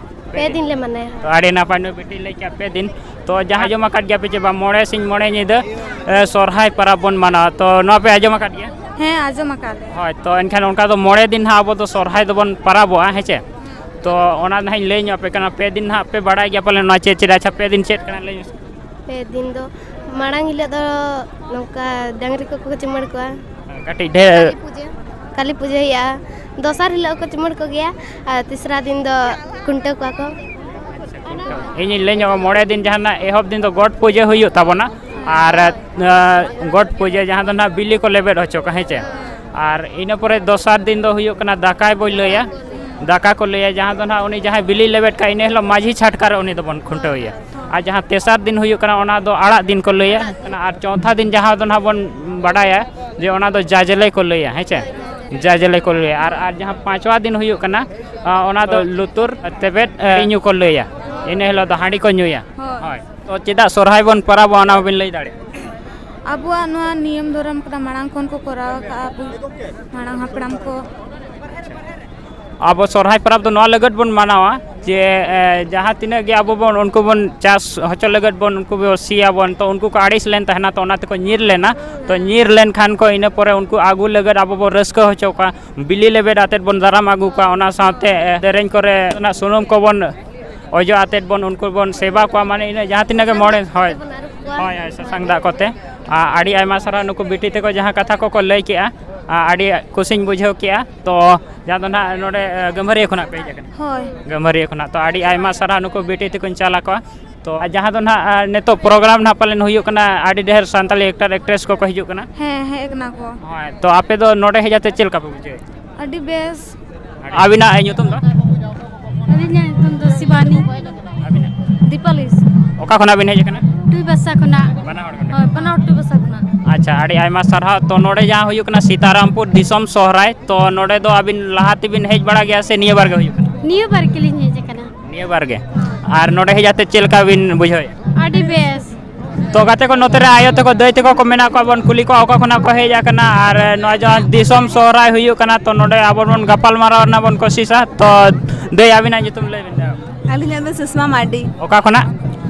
ᱯᱮ ᱫᱤᱱ ᱞᱮ ᱢᱟᱱᱟᱣᱟ᱾ ᱛᱚ, ᱟᱹᱰᱤ ᱱᱟᱯᱟᱭ, ᱱᱩᱭ ᱵᱤᱴᱤ ᱞᱟᱹᱭ ᱠᱮᱜᱼᱟ ᱯᱮ ᱫᱤᱱ᱾ ᱛᱚ, ᱡᱟᱦᱟᱸ ᱟᱸᱡᱚᱢ ᱟᱠᱟᱫ ᱜᱮᱭᱟ ᱯᱮ ᱪᱮ ᱵᱟᱝ, ᱢᱚᱬᱮ ᱥᱤᱧ ᱢᱚᱬᱮ ᱧᱤᱫᱟᱹ, ᱮ, ᱥᱚᱨᱦᱟᱭ ᱯᱟᱨᱟᱵᱽ ᱵᱚᱱ ᱢᱟᱱᱟᱣᱟ, ᱛᱚ ᱱᱚᱣᱟ ᱯᱮ ᱟᱸᱡᱚᱢ ᱟᱠᱟᱫ ᱜᱮᱭᱟ? ᱦᱮᱸ, ᱟᱸᱡᱚᱢ ᱟᱠᱟᱫ ᱞᱮ᱾ ᱦᱳᱭ, ᱛᱚ ᱮᱱᱠᱷᱟᱱ ᱚᱱᱠᱟ ᱫᱚ ᱢᱚᱬᱮ ᱫᱤᱱ ᱦᱟᱸᱜ ᱟᱵᱚ ᱫᱚ ᱥᱚᱨᱦᱟᱭ ᱫᱚᱵᱚᱱ ᱯᱟᱨᱟᱵᱚᱜᱼᱟ, ᱦᱮᱸ ᱪᱮ? ᱛᱚ ᱚᱱᱟ ᱫᱚ ᱦᱟᱸᱜ ᱤᱧ ᱞᱟᱹᱭ ᱧᱚᱜ ᱟᱯᱮ ᱠᱟᱱᱟ, ᱯᱮ ᱫᱤᱱ ᱦᱟᱸᱜ ᱯᱮ ᱵᱟᱲᱟᱭ ᱜᱮᱭᱟ ᱯᱟᱞᱮ ᱱᱚᱣᱟ ᱪᱮᱫ ᱪᱮᱫ? ᱟᱪᱪᱷᱟ, ᱯᱮ ᱫᱤᱱ ᱪᱮᱫ ᱠᱟᱱᱟ ᱞᱟᱹᱭ ᱢᱮᱥᱮ᱾ ᱯᱮ ᱫᱤᱱ ᱫᱚ, ᱢᱟᱲᱟᱝ ᱦᱤᱞᱳᱜ ᱫᱚ ᱱᱚᱝᱠᱟ ᱰᱟᱹᱝᱨᱤ ᱠᱚᱠᱚ ᱪᱩᱢᱟᱹᱲ ᱠᱚᱣᱟ᱾ ᱠᱟᱹᱴᱤᱡ ᱰᱷᱮᱨ᱾ ᱠᱟᱹᱞᱤ ᱯᱩᱡᱟᱹ, ᱠᱟᱹᱞᱤ ᱯᱩᱡᱟᱹ ᱦᱩᱭᱩᱜᱼᱟ᱾ ᱫᱚᱥᱟᱨ ᱦᱤᱞᱳᱜ ᱠᱚ ᱪᱩᱢᱟᱹᱲ ᱠᱚᱜᱮᱭᱟ ᱟᱨ ᱛᱮᱥᱨᱟ ᱫᱤᱱ ᱫᱚ ᱠᱷᱩᱱᱴᱟᱹᱣ ᱠᱚᱣᱟ ᱠᱚ᱾ ᱤᱧᱤᱧ ᱞᱟᱹᱭ ᱧᱚᱜᱼᱟ, ᱢᱚᱬᱮ ᱫᱤᱱ ᱡᱟᱦᱟᱱᱟᱜ ᱮᱦᱚᱵ ᱫᱤᱱ ᱫᱚ ᱜᱚᱴ ᱯᱩᱡᱟᱹ ᱦᱩᱭᱩᱜ ᱛᱟᱵᱚᱱᱟ ᱟᱨ, ᱟ, ᱜᱚᱴ ᱯᱩᱡᱟᱹ ᱡᱟᱦᱟᱸ ᱫᱚ ᱱᱟᱦᱟᱜ ᱵᱤᱞᱤ ᱠᱚ ᱞᱮᱵᱮᱫ ᱦᱚᱪᱚ ᱠᱚᱣᱟ, ᱦᱮᱸ ᱪᱮ? ᱟᱨ ᱤᱱᱟᱹ ᱯᱚᱨᱮ ᱫᱚᱥᱟᱨ ᱫᱤᱱ ᱫᱚ ᱦᱩᱭᱩᱜ ᱠᱟᱱᱟ ᱫᱟᱠᱟᱭ ᱵᱚ ᱞᱟᱹᱭᱟ, ᱫᱟᱠᱟ ᱠᱚ ᱞᱟᱹᱭᱟ, ᱡᱟᱦᱟᱸ ᱫᱚ ᱱᱟᱦᱟᱜ ᱩᱱᱤ ᱡᱟᱦᱟᱸᱭ ᱵᱤᱞᱤ ᱞᱮᱵᱮᱫ ᱠᱟᱜ, ᱤᱱᱟᱹ ᱦᱤᱞᱳᱜ ᱢᱟᱹᱡᱷᱤ ᱪᱷᱟᱴᱠᱟ ᱨᱮ ᱩᱱᱤ ᱫᱚᱵᱚᱱ ᱠᱷᱩᱱᱴᱟᱹᱣ ᱮᱭᱟ᱾ ᱟᱨ ᱡᱟᱦᱟᱸ ᱛᱮᱥᱟᱨ ᱫᱤᱱ ᱦᱩᱭᱩᱜ ᱠᱟᱱᱟ, ᱚᱱᱟ ᱫᱚ ᱟᱲᱟᱜ ᱫᱤᱱ ᱠᱚ ᱞᱟᱹᱭᱟ᱾ ᱟᱨ ᱪᱳᱛᱷᱟ ᱫᱤᱱ ᱡᱟᱦᱟᱸ ᱫᱚ ᱱᱟᱦᱟᱜ ᱵᱚᱱ ᱵᱟᱰᱟᱭᱟ ᱡᱮ ᱚᱱᱟ ᱫᱚ ᱡᱟᱡᱽᱞᱮ ᱠᱚ ᱞᱟᱹᱭᱟ, ᱦᱮᱸ ᱪᱮ? ᱡᱟᱡᱽᱞᱮ ᱠᱚ ᱞᱟᱹᱭᱟ᱾ ᱟᱨ, ᱟᱨ ᱡᱟᱦᱟᱸ ᱯᱟᱸᱪᱣᱟ ᱫᱤᱱ ᱦᱩᱭᱩᱜ ᱠᱟᱱᱟ, ᱟ, ᱚᱱᱟ ᱫᱚ ᱞᱩᱛᱩᱨ ᱛᱮᱵᱮᱫ, ᱮ, ᱧᱩ ᱠᱚ ᱞᱟᱹᱭᱟ᱾ ᱤᱱᱟᱹ ᱦᱤᱞᱳᱜ ᱫᱚ ᱦᱟᱺᱰᱤ ᱠᱚ ᱧᱩᱭᱟ᱾ ᱦᱳᱭ᱾ ᱦᱳᱭ᱾ ᱛᱚ ᱪᱮᱫᱟᱜ ᱥᱚᱨᱦᱟᱭ ᱵᱚᱱ ᱯᱟᱨᱟᱵᱚᱜᱼᱟ, ᱚᱱᱟ ᱦᱚᱸᱵᱤᱱ ᱞᱟᱹᱭ ᱫᱟᱲᱮᱭᱟᱜᱼᱟ? ᱟᱵᱚᱣᱟᱜ ᱱᱚᱣᱟ ᱱᱤᱭᱚᱢ ᱫᱷᱚᱨᱚᱢ ᱠᱟᱱᱟ, ᱢᱟᱲᱟᱝ ᱠᱷᱚᱱ ᱠᱚ ᱠᱚᱨᱟᱣ ᱟᱠᱟᱫᱼᱟ ᱟᱵᱚ ᱢᱟᱲᱟᱝ ᱦᱟᱯᱲᱟᱢ ᱠᱚ᱾ ᱟᱵᱚ ᱥᱚᱨᱦᱟᱭ ᱯᱚᱨᱚᱵᱽ ᱫᱚ ᱱᱚᱣᱟ ᱞᱟᱹᱜᱤᱫ ᱵᱚᱱ ᱢᱟᱱᱟᱣᱟ ᱡᱮ, ᱮ, ᱡᱟᱦᱟᱸ ᱛᱤᱱᱟᱹᱜ ᱜᱮ ᱟᱵᱚ ᱵᱚᱱ, ᱩᱱᱠᱩ ᱵᱚᱱ ᱪᱟᱥ ᱦᱚᱪᱚ ᱞᱟᱹᱜᱤᱫ ᱵᱚᱱ, ᱩᱱᱠᱩ ᱵᱚ ᱥᱤᱭᱟᱵᱚᱱ, ᱛᱚ ᱩᱱᱠᱩ ᱠᱚ ᱟᱹᱲᱤᱥ ᱞᱮᱱ ᱛᱟᱦᱮᱱᱟ, ᱛᱚ ᱚᱱᱟ ᱛᱮᱠᱚ ᱧᱤᱨ ᱞᱮᱱᱟ᱾ ᱛᱚ ᱧᱤᱨ ᱞᱮᱱᱠᱷᱟᱱ ᱠᱚ, ᱤᱱᱟᱹ ᱯᱚᱨᱮ ᱩᱱᱠᱩ ᱟᱹᱜᱩ ᱞᱟᱹᱜᱤᱫ ᱟᱵᱚ ᱵᱚ ᱨᱟᱹᱥᱠᱟᱹ ᱦᱚᱪᱚ ᱠᱚᱣᱟ, ᱵᱤᱞᱤ ᱞᱮᱵᱮᱫ ᱟᱛᱮᱫ ᱵᱚᱱ ᱫᱟᱨᱟᱢ ᱟᱹᱜᱩ ᱠᱚᱣᱟ, ᱚᱱᱟ ᱥᱟᱶᱛᱮ, ᱮ, ᱫᱮᱨᱮᱧ ᱠᱚᱨᱮ ᱚᱱᱟ ᱥᱩᱱᱩᱢ ᱠᱚᱵᱚᱱ ᱚᱡᱚᱜ ᱟᱛᱮᱫ ᱵᱚᱱ ᱩᱱᱠᱩ ᱵᱚᱱ ᱥᱮᱵᱟ ᱠᱚᱣᱟ, ᱢᱟᱱᱮ ᱤᱱᱟᱹ ᱡᱟᱦᱟᱸ ᱛᱤᱱᱟᱹᱜ ᱜᱮ ᱢᱚᱬᱮ, ᱦᱳᱭ, ᱛᱮᱵᱚᱱ ᱟᱹᱨᱩᱵ ᱠᱚᱣᱟ᱾ ᱦᱳᱭ, ᱦᱳᱭ, ᱥᱟᱥᱟᱝ ᱫᱟᱜ ᱠᱚᱛᱮ᱾ ᱟᱨ ᱟᱹᱰᱤ ᱟᱭᱢᱟ ᱥᱟᱨᱦᱟᱣ ᱱᱩᱠᱩ ᱵᱤᱴᱤ ᱛᱟᱠᱚ ᱡᱟᱦᱟᱸ ᱠᱟᱛᱷᱟ ᱠᱚᱠᱚ ᱞᱟᱹᱭ ᱠᱮᱜᱼᱟ, ᱟᱨ ᱟᱹᱰᱤ ᱠᱩᱥᱤᱧ ᱵᱩᱡᱷᱟᱹᱣ ᱠᱮᱜᱼᱟ᱾ ᱛᱚ ᱡᱟᱦᱟᱸ ᱫᱚ ᱱᱟᱦᱟᱜ ᱱᱚᱰᱮ, ᱟᱸ, ᱜᱟᱹᱢᱷᱟᱹᱨᱤᱭᱟᱹ ᱠᱷᱚᱱᱟᱜ ᱯᱮ ᱦᱮᱡ ᱟᱠᱟᱱᱟ? ᱦᱳᱭ᱾ ᱜᱟᱹᱢᱷᱟᱹᱨᱤᱭᱟᱹ ᱠᱷᱚᱱᱟᱜ᱾ ᱛᱚ ᱟᱹᱰᱤ ᱟᱭᱢᱟ ᱥᱟᱨᱦᱟᱣ ᱱᱩᱠᱩ ᱵᱤᱴᱤ ᱛᱟᱠᱚᱧ ᱪᱟᱞ ᱟᱠᱚᱣᱟ᱾ ᱛᱚ ᱟᱨ ᱡᱟᱦᱟᱸ ᱫᱚ ᱱᱟᱦᱟᱜ, ᱟᱸ, ᱱᱤᱛᱚᱜ ᱯᱨᱳᱜᱨᱟᱢ ᱱᱟᱦᱟᱜ ᱯᱟᱞᱮᱱ ᱦᱩᱭᱩᱜ ᱠᱟᱱᱟ, ᱟᱹᱰᱤ ᱰᱷᱮᱨ ᱥᱟᱱᱛᱟᱲᱤ actor actress ᱠᱚᱠᱚ ᱦᱤᱡᱩᱜ ᱠᱟᱱᱟ᱾ ᱦᱮᱸ, ᱦᱮᱡ ᱟᱠᱟᱱᱟ ᱠᱚ᱾ ᱦᱳᱭ, ᱛᱚ ᱟᱯᱮ ᱫᱚ ᱱᱚᱰᱮ ᱦᱮᱡ ᱟᱛᱮ ᱪᱮᱫ ᱞᱮᱠᱟ ᱯᱮ ᱵᱩᱡᱷᱟᱹᱣᱮᱫᱼᱟ? ᱟᱹᱰᱤ ᱵᱮᱥ᱾ ᱟᱹᱵᱤᱱᱟᱜ ᱧᱩᱛᱩᱢ ᱫᱚ? ᱟᱹᱞᱤᱧᱟᱜ ᱧᱩᱛᱩᱢ ᱫᱚ ᱥᱤᱵᱟᱱᱤ᱾ ᱟᱹᱵᱤᱱᱟᱜ? ᱫᱤᱯᱟᱞᱤᱥ᱾ ᱚᱠᱟ ᱠᱷᱚᱱᱟᱜ ᱵᱤᱱ ᱦᱮᱡ ᱟᱠᱟᱱᱟ? ᱴᱩᱭᱵᱟᱥᱟ ᱠᱷᱚᱱᱟᱜ᱾ ᱵᱟᱱᱟ ᱦᱚᱲ ᱜᱮ? ᱦᱳᱭ, ᱵᱟᱱᱟ ᱦᱚᱲ ᱴᱩᱭᱵᱟᱥᱟ ᱠᱷᱚᱱᱟᱜ᱾ ᱟᱪᱪᱷᱟ, ᱟᱹᱰᱤ ᱟᱭᱢᱟ ᱥᱟᱨᱦᱟᱣ᱾ ᱛᱚ ᱱᱚᱰᱮ ᱡᱟᱦᱟᱸ ᱦᱩᱭᱩᱜ ᱠᱟᱱᱟ ᱥᱤᱛᱟᱨᱟᱢᱯᱩᱨ ᱫᱤᱥᱚᱢ ᱥᱚᱦᱨᱟᱭ, ᱛᱚ ᱱᱚᱰᱮ ᱫᱚ ᱟᱹᱵᱤᱱ ᱞᱟᱦᱟ ᱛᱮᱵᱤᱱ ᱦᱮᱡ ᱵᱟᱲᱟ ᱜᱮᱭᱟ ᱥᱮ ᱱᱤᱭᱟᱹ ᱵᱟᱨ ᱜᱮ ᱦᱩᱭᱩᱜ ᱠᱟᱱᱟ? ᱱᱤᱭᱟᱹ ᱵᱟᱨ ᱜᱮᱞᱤᱧ ᱦᱮᱡ ᱟᱠᱟᱱᱟ᱾ ᱱᱤᱭᱟᱹ ᱵᱟᱨ ᱜᱮ? ᱟᱨ ᱱᱚᱰᱮ ᱦᱮᱡ ᱟᱛᱮ ᱪᱮᱫ ᱞᱮᱠᱟ ᱵᱤᱱ ᱵᱩᱡᱷᱟᱹᱣᱮᱫᱼᱟ? ᱟᱹᱰᱤ ᱵᱮᱥ᱾ ᱛᱚ ᱜᱟᱛᱮ ᱠᱚ, ᱱᱚᱛᱮ ᱨᱮ ᱟᱭᱳ ᱛᱟᱠᱚ, ᱫᱟᱹᱭ ᱛᱟᱠᱚ ᱠᱚ ᱢᱮᱱᱟᱜ ᱠᱚᱣᱟ, ᱵᱚᱱ ᱠᱩᱞᱤ ᱠᱚᱣᱟ ᱚᱠᱟ ᱠᱷᱚᱱᱟᱜ ᱠᱚ ᱦᱮᱡ ᱟᱠᱟᱱᱟ᱾ ᱟᱨ ᱱᱚᱣᱟ ᱡᱟᱦᱟᱸ ᱫᱤᱥᱚᱢ ᱥᱚᱦᱨᱟᱭ ᱦᱩᱭᱩᱜ ᱠᱟᱱᱟ, ᱛᱚ ᱱᱚᱰᱮ ᱟᱵᱚ ᱵᱚᱱ ᱜᱟᱯᱟᱞ ᱢᱟᱨᱟᱣ ᱨᱮᱱᱟᱜ ᱵᱚᱱ ᱠᱳᱥᱤᱥᱟ᱾ ᱛᱚ ᱫᱟᱹᱭ, ᱟᱹᱵᱤᱱᱟᱜ ᱧᱩᱛᱩᱢ ᱞᱟᱹᱭ ᱵᱤᱱ᱾ ᱟᱹᱞᱤᱧᱟᱜ ᱫᱚ ᱥᱩᱥᱢᱟ ᱢᱟᱨᱰᱤ᱾ ᱚᱠᱟ ᱠᱷᱚᱱᱟᱜ?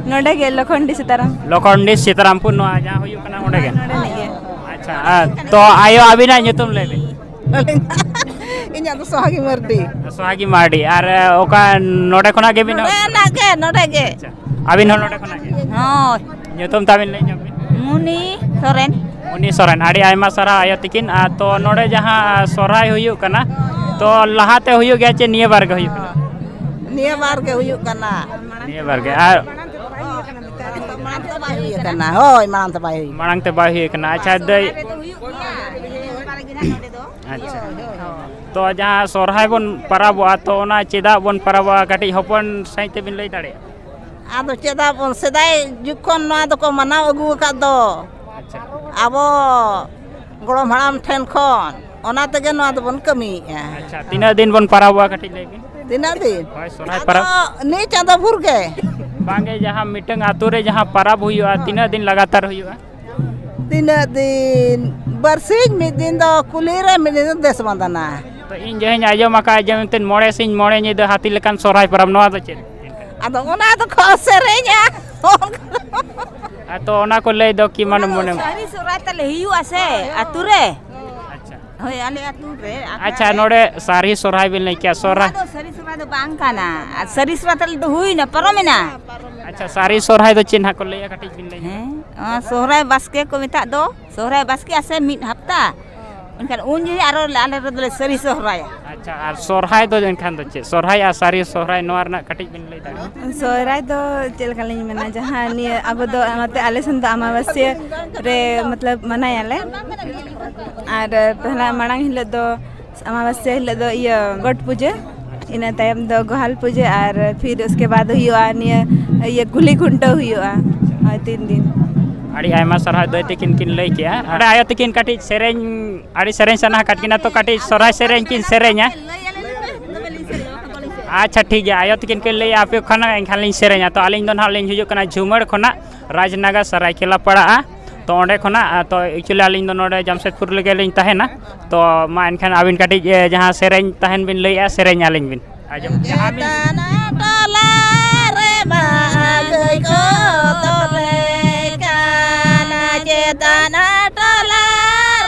ᱱᱚᱰᱮ ᱜᱮ, ᱞᱚᱠᱷᱚᱱᱰᱤ ᱥᱤᱛᱟᱨᱟᱢ᱾ ᱞᱚᱠᱷᱚᱱᱰᱤ ᱥᱤᱛᱟᱨᱟᱢᱯᱩᱨ, ᱱᱚᱣᱟ ᱡᱟᱦᱟᱸ ᱦᱩᱭᱩᱜ ᱠᱟᱱᱟ ᱚᱸᱰᱮ ᱜᱮ? ᱱᱚᱰᱮ ᱱᱤᱡ ᱜᱮ᱾ ᱟᱪᱪᱷᱟ, ᱟᱨ ᱛᱚ ᱟᱭᱳ, ᱟᱹᱵᱤᱱᱟᱜ ᱧᱩᱛᱩᱢ ᱞᱟᱹᱭ ᱵᱤᱱ᱾ ᱤᱧᱟᱹᱜ ᱫᱚ ᱥᱚᱦᱟᱜᱤ ᱢᱟᱨᱰᱤ᱾ ᱥᱚᱦᱟᱜᱤ ᱢᱟᱨᱰᱤ᱾ ᱟᱨ, ᱮ, ᱚᱠᱟ ᱱᱚᱰᱮ ᱠᱷᱚᱱᱟᱜ ᱜᱮᱵᱤᱱ? ᱱᱚᱰᱮ ᱠᱷᱚᱱᱟᱜ ᱜᱮ, ᱱᱚᱰᱮ ᱜᱮ᱾ ᱟᱪᱪᱷᱟ, ᱟᱹᱵᱤᱱ ᱦᱚᱸ ᱱᱚᱰᱮ ᱠᱷᱚᱱᱟᱜ ᱜᱮ? ᱦᱳᱭ᱾ ᱧᱩᱛᱩᱢ ᱛᱟᱵᱤᱱ ᱞᱟᱹᱭ ᱧᱚᱜ ᱵᱤᱱ᱾ ᱢᱩᱱᱤ ᱥᱚᱨᱮᱱ᱾ ᱢᱩᱱᱤ ᱥᱚᱨᱮᱱ, ᱟᱹᱰᱤ ᱟᱭᱢᱟ ᱥᱟᱨᱦᱟᱣ ᱟᱭᱳ ᱛᱤᱠᱤᱱ᱾ ᱟᱨ ᱛᱚ ᱱᱚᱰᱮ ᱡᱟᱦᱟᱸ ᱥᱚᱨᱦᱟᱭ ᱦᱩᱭᱩᱜ ᱠᱟᱱᱟ, ᱛᱚ ᱞᱟᱦᱟᱛᱮ ᱦᱩᱭᱩᱜ ᱜᱮᱭᱟ ᱪᱮ ᱱᱤᱭᱟᱹ ᱵᱟᱨ ᱜᱮ ᱦᱩᱭᱩᱜ ᱠᱟᱱᱟ? ᱱᱤᱭᱟᱹ ᱵᱟᱨ ᱜᱮ ᱦᱩᱭᱩᱜ ᱠᱟᱱᱟ᱾ ᱱᱤᱭᱟᱹ ᱵᱟᱨ ᱜᱮ᱾ ᱟᱨ ᱢᱟᱲᱟᱝ ᱛᱮ ᱵᱟᱭ ᱦᱩᱭ ᱟᱠᱟᱱᱟ᱾ ᱦᱳᱭ, ᱢᱟᱲᱟᱝ ᱛᱮ ᱵᱟᱭ ᱦᱩᱭ᱾ ᱢᱟᱲᱟᱝ ᱛᱮ ᱵᱟᱭ ᱦᱩᱭ ᱟᱠᱟᱱᱟ᱾ ᱟᱪᱪᱷᱟ, ᱫᱟᱹᱭ᱾ ᱟᱪᱪᱷᱟ᱾ ᱛᱚ ᱡᱟᱦᱟᱸ ᱥᱚᱨᱦᱟᱭ ᱵᱚᱱ ᱯᱟᱨᱟᱵᱚᱜᱼᱟ, ᱛᱚ ᱚᱱᱟ ᱪᱮᱫᱟᱜ ᱵᱚᱱ ᱯᱟᱨᱟᱵᱚᱜᱼᱟ, ᱠᱟᱹᱴᱤᱡ ᱦᱚᱯᱚᱱ ᱥᱟᱺᱦᱤᱡ ᱛᱮᱵᱤᱱ ᱞᱟᱹᱭ ᱫᱟᱲᱮᱭᱟᱜᱼᱟ? ᱟᱫᱚ ᱪᱮᱫᱟᱜ ᱵᱚᱱ, ᱥᱮᱫᱟᱭ ᱡᱩᱜᱽ ᱠᱷᱚᱱ ᱱᱚᱣᱟ ᱫᱚᱠᱚ ᱢᱟᱱᱟᱣ ᱟᱹᱜᱩ ᱟᱠᱟᱫ ᱫᱚ᱾ ᱟᱪᱪᱷᱟ᱾ ᱟᱵᱚ ᱜᱚᱲᱚᱢ ᱦᱟᱲᱟᱢ ᱴᱷᱮᱱ ᱠᱷᱚᱱ, ᱚᱱᱟ ᱛᱮᱜᱮ ᱱᱚᱣᱟ ᱫᱚᱵᱚᱱ ᱠᱟᱹᱢᱤᱭᱮᱫᱼᱟ᱾ ᱟᱪᱪᱷᱟ, ᱛᱤᱱᱟᱹᱜ ᱫᱤᱱ ᱵᱚᱱ ᱯᱟᱨᱟᱵᱚᱜᱼᱟ, ᱠᱟᱹᱴᱤᱡ ᱞᱟᱹᱭ ᱵᱤᱱ? ᱛᱤᱱᱟᱹᱜ ᱫᱤᱱ? ᱦᱳᱭ, ᱥᱚᱨᱦᱟᱭ ᱟᱫᱚ ᱯᱟᱨᱟᱵᱽ᱾ ᱱᱤᱭᱟᱹ ᱪᱟᱸᱫᱚ ᱵᱷᱳᱨ ᱜᱮ᱾ ᱵᱟᱝᱜᱮ, ᱡᱟᱦᱟᱸ ᱢᱤᱫᱴᱟᱝ ᱟᱛᱳ ᱨᱮ ᱡᱟᱦᱟᱸ ᱯᱟᱨᱟᱵᱽ ᱦᱩᱭᱩᱜᱼᱟ, ᱛᱤᱱᱟᱹᱜ ᱫᱤᱱ ᱞᱟᱜᱟᱛᱟᱨ ᱦᱩᱭᱩᱜᱼᱟ? ᱛᱤᱱᱟᱹᱜ ᱫᱤᱱ? ᱵᱟᱨᱥᱤᱧ, ᱢᱤᱫ ᱫᱤᱱ ᱫᱚ ᱠᱩᱞᱦᱤ ᱨᱮ, ᱢᱤᱫ ᱫᱤᱱ ᱫᱚ ᱫᱮᱥ ᱵᱟᱸᱫᱟᱱᱟ᱾ ᱛᱚ ᱤᱧ ᱡᱟᱦᱟᱸᱧ ᱟᱸᱡᱚᱢ ᱟᱠᱟᱫᱼᱟ ᱡᱮ ᱢᱮᱱᱛᱮ ᱢᱚᱬᱮ ᱥᱤᱧ ᱢᱚᱬᱮ ᱧᱤᱫᱟᱹ ᱦᱟᱹᱛᱤ ᱞᱮᱠᱟᱱ ᱥᱚᱨᱦᱟᱭ ᱯᱚᱨᱚᱵᱽ, ᱱᱚᱣᱟ ᱫᱚ ᱪᱮᱫ? ᱟᱫᱚ ᱚᱱᱟ ᱫᱚᱠᱚ ᱥᱮᱨᱮᱧᱟ᱾ ᱟᱨ ᱛᱚ ᱚᱱᱟ ᱠᱚ ᱞᱟᱹᱭ ᱫᱚ ᱠᱤ ᱢᱟᱱᱮ ᱚᱱᱟ ᱫᱚ ᱢᱚᱱᱮ ᱥᱟᱹᱨᱤ ᱥᱚᱨᱦᱟᱭ ᱛᱟᱞᱮ ᱦᱩᱭᱩᱜᱼᱟ ᱥᱮ ᱟᱹᱛᱩ ᱨᱮ? ᱟᱪᱪᱷᱟ᱾ ᱦᱳᱭ, ᱟᱞᱮ ᱟᱹᱛᱩ ᱨᱮ, ᱟᱠᱷᱲᱟ ᱟᱪᱪᱷᱟ, ᱨᱮ᱾ ᱱᱚᱰᱮ ᱥᱟᱹᱨᱤ ᱥᱚᱨᱦᱟᱭ ᱵᱤᱱ ᱞᱟᱹᱭ ᱠᱮᱭᱟ, ᱥᱚᱨᱦᱟᱭ᱾ ᱱᱚᱣᱟ ᱫᱚ ᱥᱟᱹᱨᱤ ᱥᱚᱨᱦᱟᱭ ᱫᱚ ᱵᱟᱝ ᱠᱟᱱᱟ᱾ ᱟᱨ ᱥᱟᱹᱨᱤ ᱥᱚᱨᱦᱟᱭ ᱛᱟᱦᱞᱮ ᱫᱚ ᱦᱩᱭᱱᱟ, ᱯᱟᱨᱚᱢᱮᱱᱟ᱾ ᱟᱪᱪᱷᱟ, ᱥᱟᱹᱨᱤ ᱥᱚᱨᱦᱟᱭ ᱫᱚ ᱪᱮᱫ ᱦᱟᱸᱜ ᱠᱚ ᱞᱟᱹᱭᱟ, ᱠᱟᱹᱴᱤᱡ ᱵᱤᱱ ᱞᱟᱹᱭᱟ? ᱦᱮᱸ, ᱚᱱᱟ ᱥᱚᱦᱨᱟᱭ ᱵᱟᱥᱠᱮ ᱠᱚ ᱢᱮᱛᱟᱜ ᱫᱚ, ᱥᱚᱦᱨᱟᱭ ᱵᱟᱥᱠᱮ ᱟᱥᱮ ᱢᱤᱫ ᱦᱟᱯᱛᱟ, ᱮᱱᱠᱷᱟᱱ ᱩᱱ ᱡᱚᱠᱷᱮᱡ ᱟᱨᱚ ᱟᱞᱮ ᱨᱮᱫᱚᱞᱮ ᱥᱟᱹᱨᱤ ᱥᱚᱦᱨᱟᱭᱟ᱾ ᱟᱪᱪᱷᱟ, ᱟᱨ ᱥᱚᱨᱦᱟᱭ ᱫᱚ ᱮᱱᱠᱷᱟᱱ ᱫᱚ ᱪᱮᱫ? ᱥᱚᱨᱦᱟᱭ ᱟᱨ ᱥᱟᱹᱨᱤ ᱥᱚᱦᱨᱟᱭ, ᱱᱚᱣᱟ ᱨᱮᱱᱟᱜ ᱠᱟᱹᱴᱤᱡ ᱵᱤᱱ ᱞᱟᱹᱭ ᱫᱟᱲᱮᱭᱟᱜᱼᱟ? ᱥᱚᱦᱨᱟᱭ ᱫᱚ ᱪᱮᱫ ᱞᱮᱠᱟ ᱞᱤᱧ ᱢᱮᱱᱟ, ᱡᱟᱦᱟᱸ ᱱᱤᱭᱟᱹ ᱟᱵᱚ ᱫᱚ ᱱᱚᱛᱮ ᱟᱞᱮ ᱥᱮᱱ ᱫᱚ ᱟᱢᱟᱵᱟᱥᱭᱟᱹ ᱨᱮ, ᱢᱚᱛᱞᱚᱵ, ᱢᱟᱱᱟᱭᱟᱞᱮ᱾ ᱟᱨ ᱯᱮᱦᱞᱟ ᱢᱟᱲᱟᱝ ᱦᱤᱞᱳᱜ ᱫᱚ, ᱟᱢᱟᱵᱟᱥᱭᱟᱹ ᱦᱤᱞᱳᱜ ᱫᱚ ᱤᱭᱟᱹ ᱜᱚᱴ ᱯᱩᱡᱟᱹ, ᱤᱱᱟᱹ ᱛᱟᱭᱚᱢ ᱫᱚ ᱜᱳᱦᱟᱞ ᱯᱩᱡᱟᱹ, ᱟᱨ ᱯᱷᱤᱨ ᱩᱥᱠᱮ ᱵᱟᱫ ᱦᱩᱭᱩᱜᱼᱟ ᱱᱤᱭᱟᱹ ᱤᱭᱟᱹ ᱠᱩᱞᱦᱤ ᱠᱷᱩᱱᱴᱟᱹᱣ ᱦᱩᱭᱩᱜᱼᱟ᱾ ᱦᱳᱭ, ᱛᱤᱱ ᱫᱤᱱ᱾ ᱟᱹᱰᱤ ᱟᱭᱢᱟ ᱥᱟᱨᱦᱟᱣ ᱫᱟᱹᱭ ᱛᱟᱹᱠᱤᱱ ᱠᱤᱱ ᱞᱟᱹᱭ ᱠᱮᱜᱼᱟ᱾ ᱚᱸᱰᱮ ᱟᱭᱳ ᱛᱟᱹᱠᱤᱱ ᱠᱟᱹᱴᱤᱡ ᱥᱮᱨᱮᱧ, ᱟᱹᱰᱤ ᱥᱮᱨᱮᱧ ᱥᱟᱱᱟ ᱟᱠᱟᱫ ᱠᱤᱱᱟ, ᱛᱚ ᱠᱟᱹᱴᱤᱡ ᱥᱚᱨᱦᱟᱭ ᱥᱮᱨᱮᱧ ᱠᱤᱱ ᱥᱮᱨᱮᱧᱟ᱾ ᱟᱪᱪᱷᱟ, ᱴᱷᱤᱠ ᱜᱮᱭᱟ, ᱟᱭᱳ ᱛᱟᱹᱠᱤᱱ ᱠᱤᱱ ᱞᱟᱹᱭᱟ ᱟᱯᱮ ᱠᱷᱚᱱᱟᱜ, ᱮᱱᱠᱷᱟᱱ ᱞᱤᱧ ᱥᱮᱨᱮᱧᱟ᱾ ᱛᱚ ᱟᱹᱞᱤᱧ ᱫᱚ ᱱᱟᱦᱟᱜ ᱞᱤᱧ ᱦᱤᱡᱩᱜ ᱠᱟᱱᱟ ᱡᱷᱩᱢᱟᱹᱲ ᱠᱷᱚᱱᱟᱜ, ᱨᱟᱡᱽᱱᱟᱜᱟᱨ ᱥᱟᱨᱟᱭᱠᱮᱞᱟ ᱯᱟᱲᱟᱜᱼᱟ᱾ ᱛᱚ ᱚᱸᱰᱮ ᱠᱷᱚᱱᱟᱜ, ᱛᱚ actually ᱟᱹᱞᱤᱧ ᱫᱚ ᱱᱚᱰᱮ ᱡᱟᱢᱥᱮᱫᱽᱯᱩᱨ ᱨᱮᱜᱮ ᱞᱤᱧ ᱛᱟᱦᱮᱱᱟ᱾ ᱛᱚ ᱢᱟ ᱮᱱᱠᱷᱟᱱ ᱟᱹᱵᱤᱱ ᱠᱟᱹᱴᱤᱡ, ᱮ, ᱡᱟᱦᱟᱸ ᱥᱮᱨᱮᱧ ᱛᱟᱦᱮᱱ ᱵᱤᱱ ᱞᱟᱹᱭᱮᱜᱼᱟ, ᱥᱮᱨᱮᱧ ᱟᱹᱞᱤᱧ ᱵᱤᱱ᱾ ᱟᱸᱡᱚᱢ ᱡᱟᱦᱟᱸ ᱵᱤᱱ ᱪᱮᱛᱟᱱᱟ ᱴᱚᱞᱟ ᱨᱮᱢᱟ ᱜᱟᱹᱭ ᱠᱚ ᱛᱚᱞᱮ ᱠᱟᱱᱟ, ᱪᱮᱛᱟᱱᱟ ᱴᱚᱞᱟ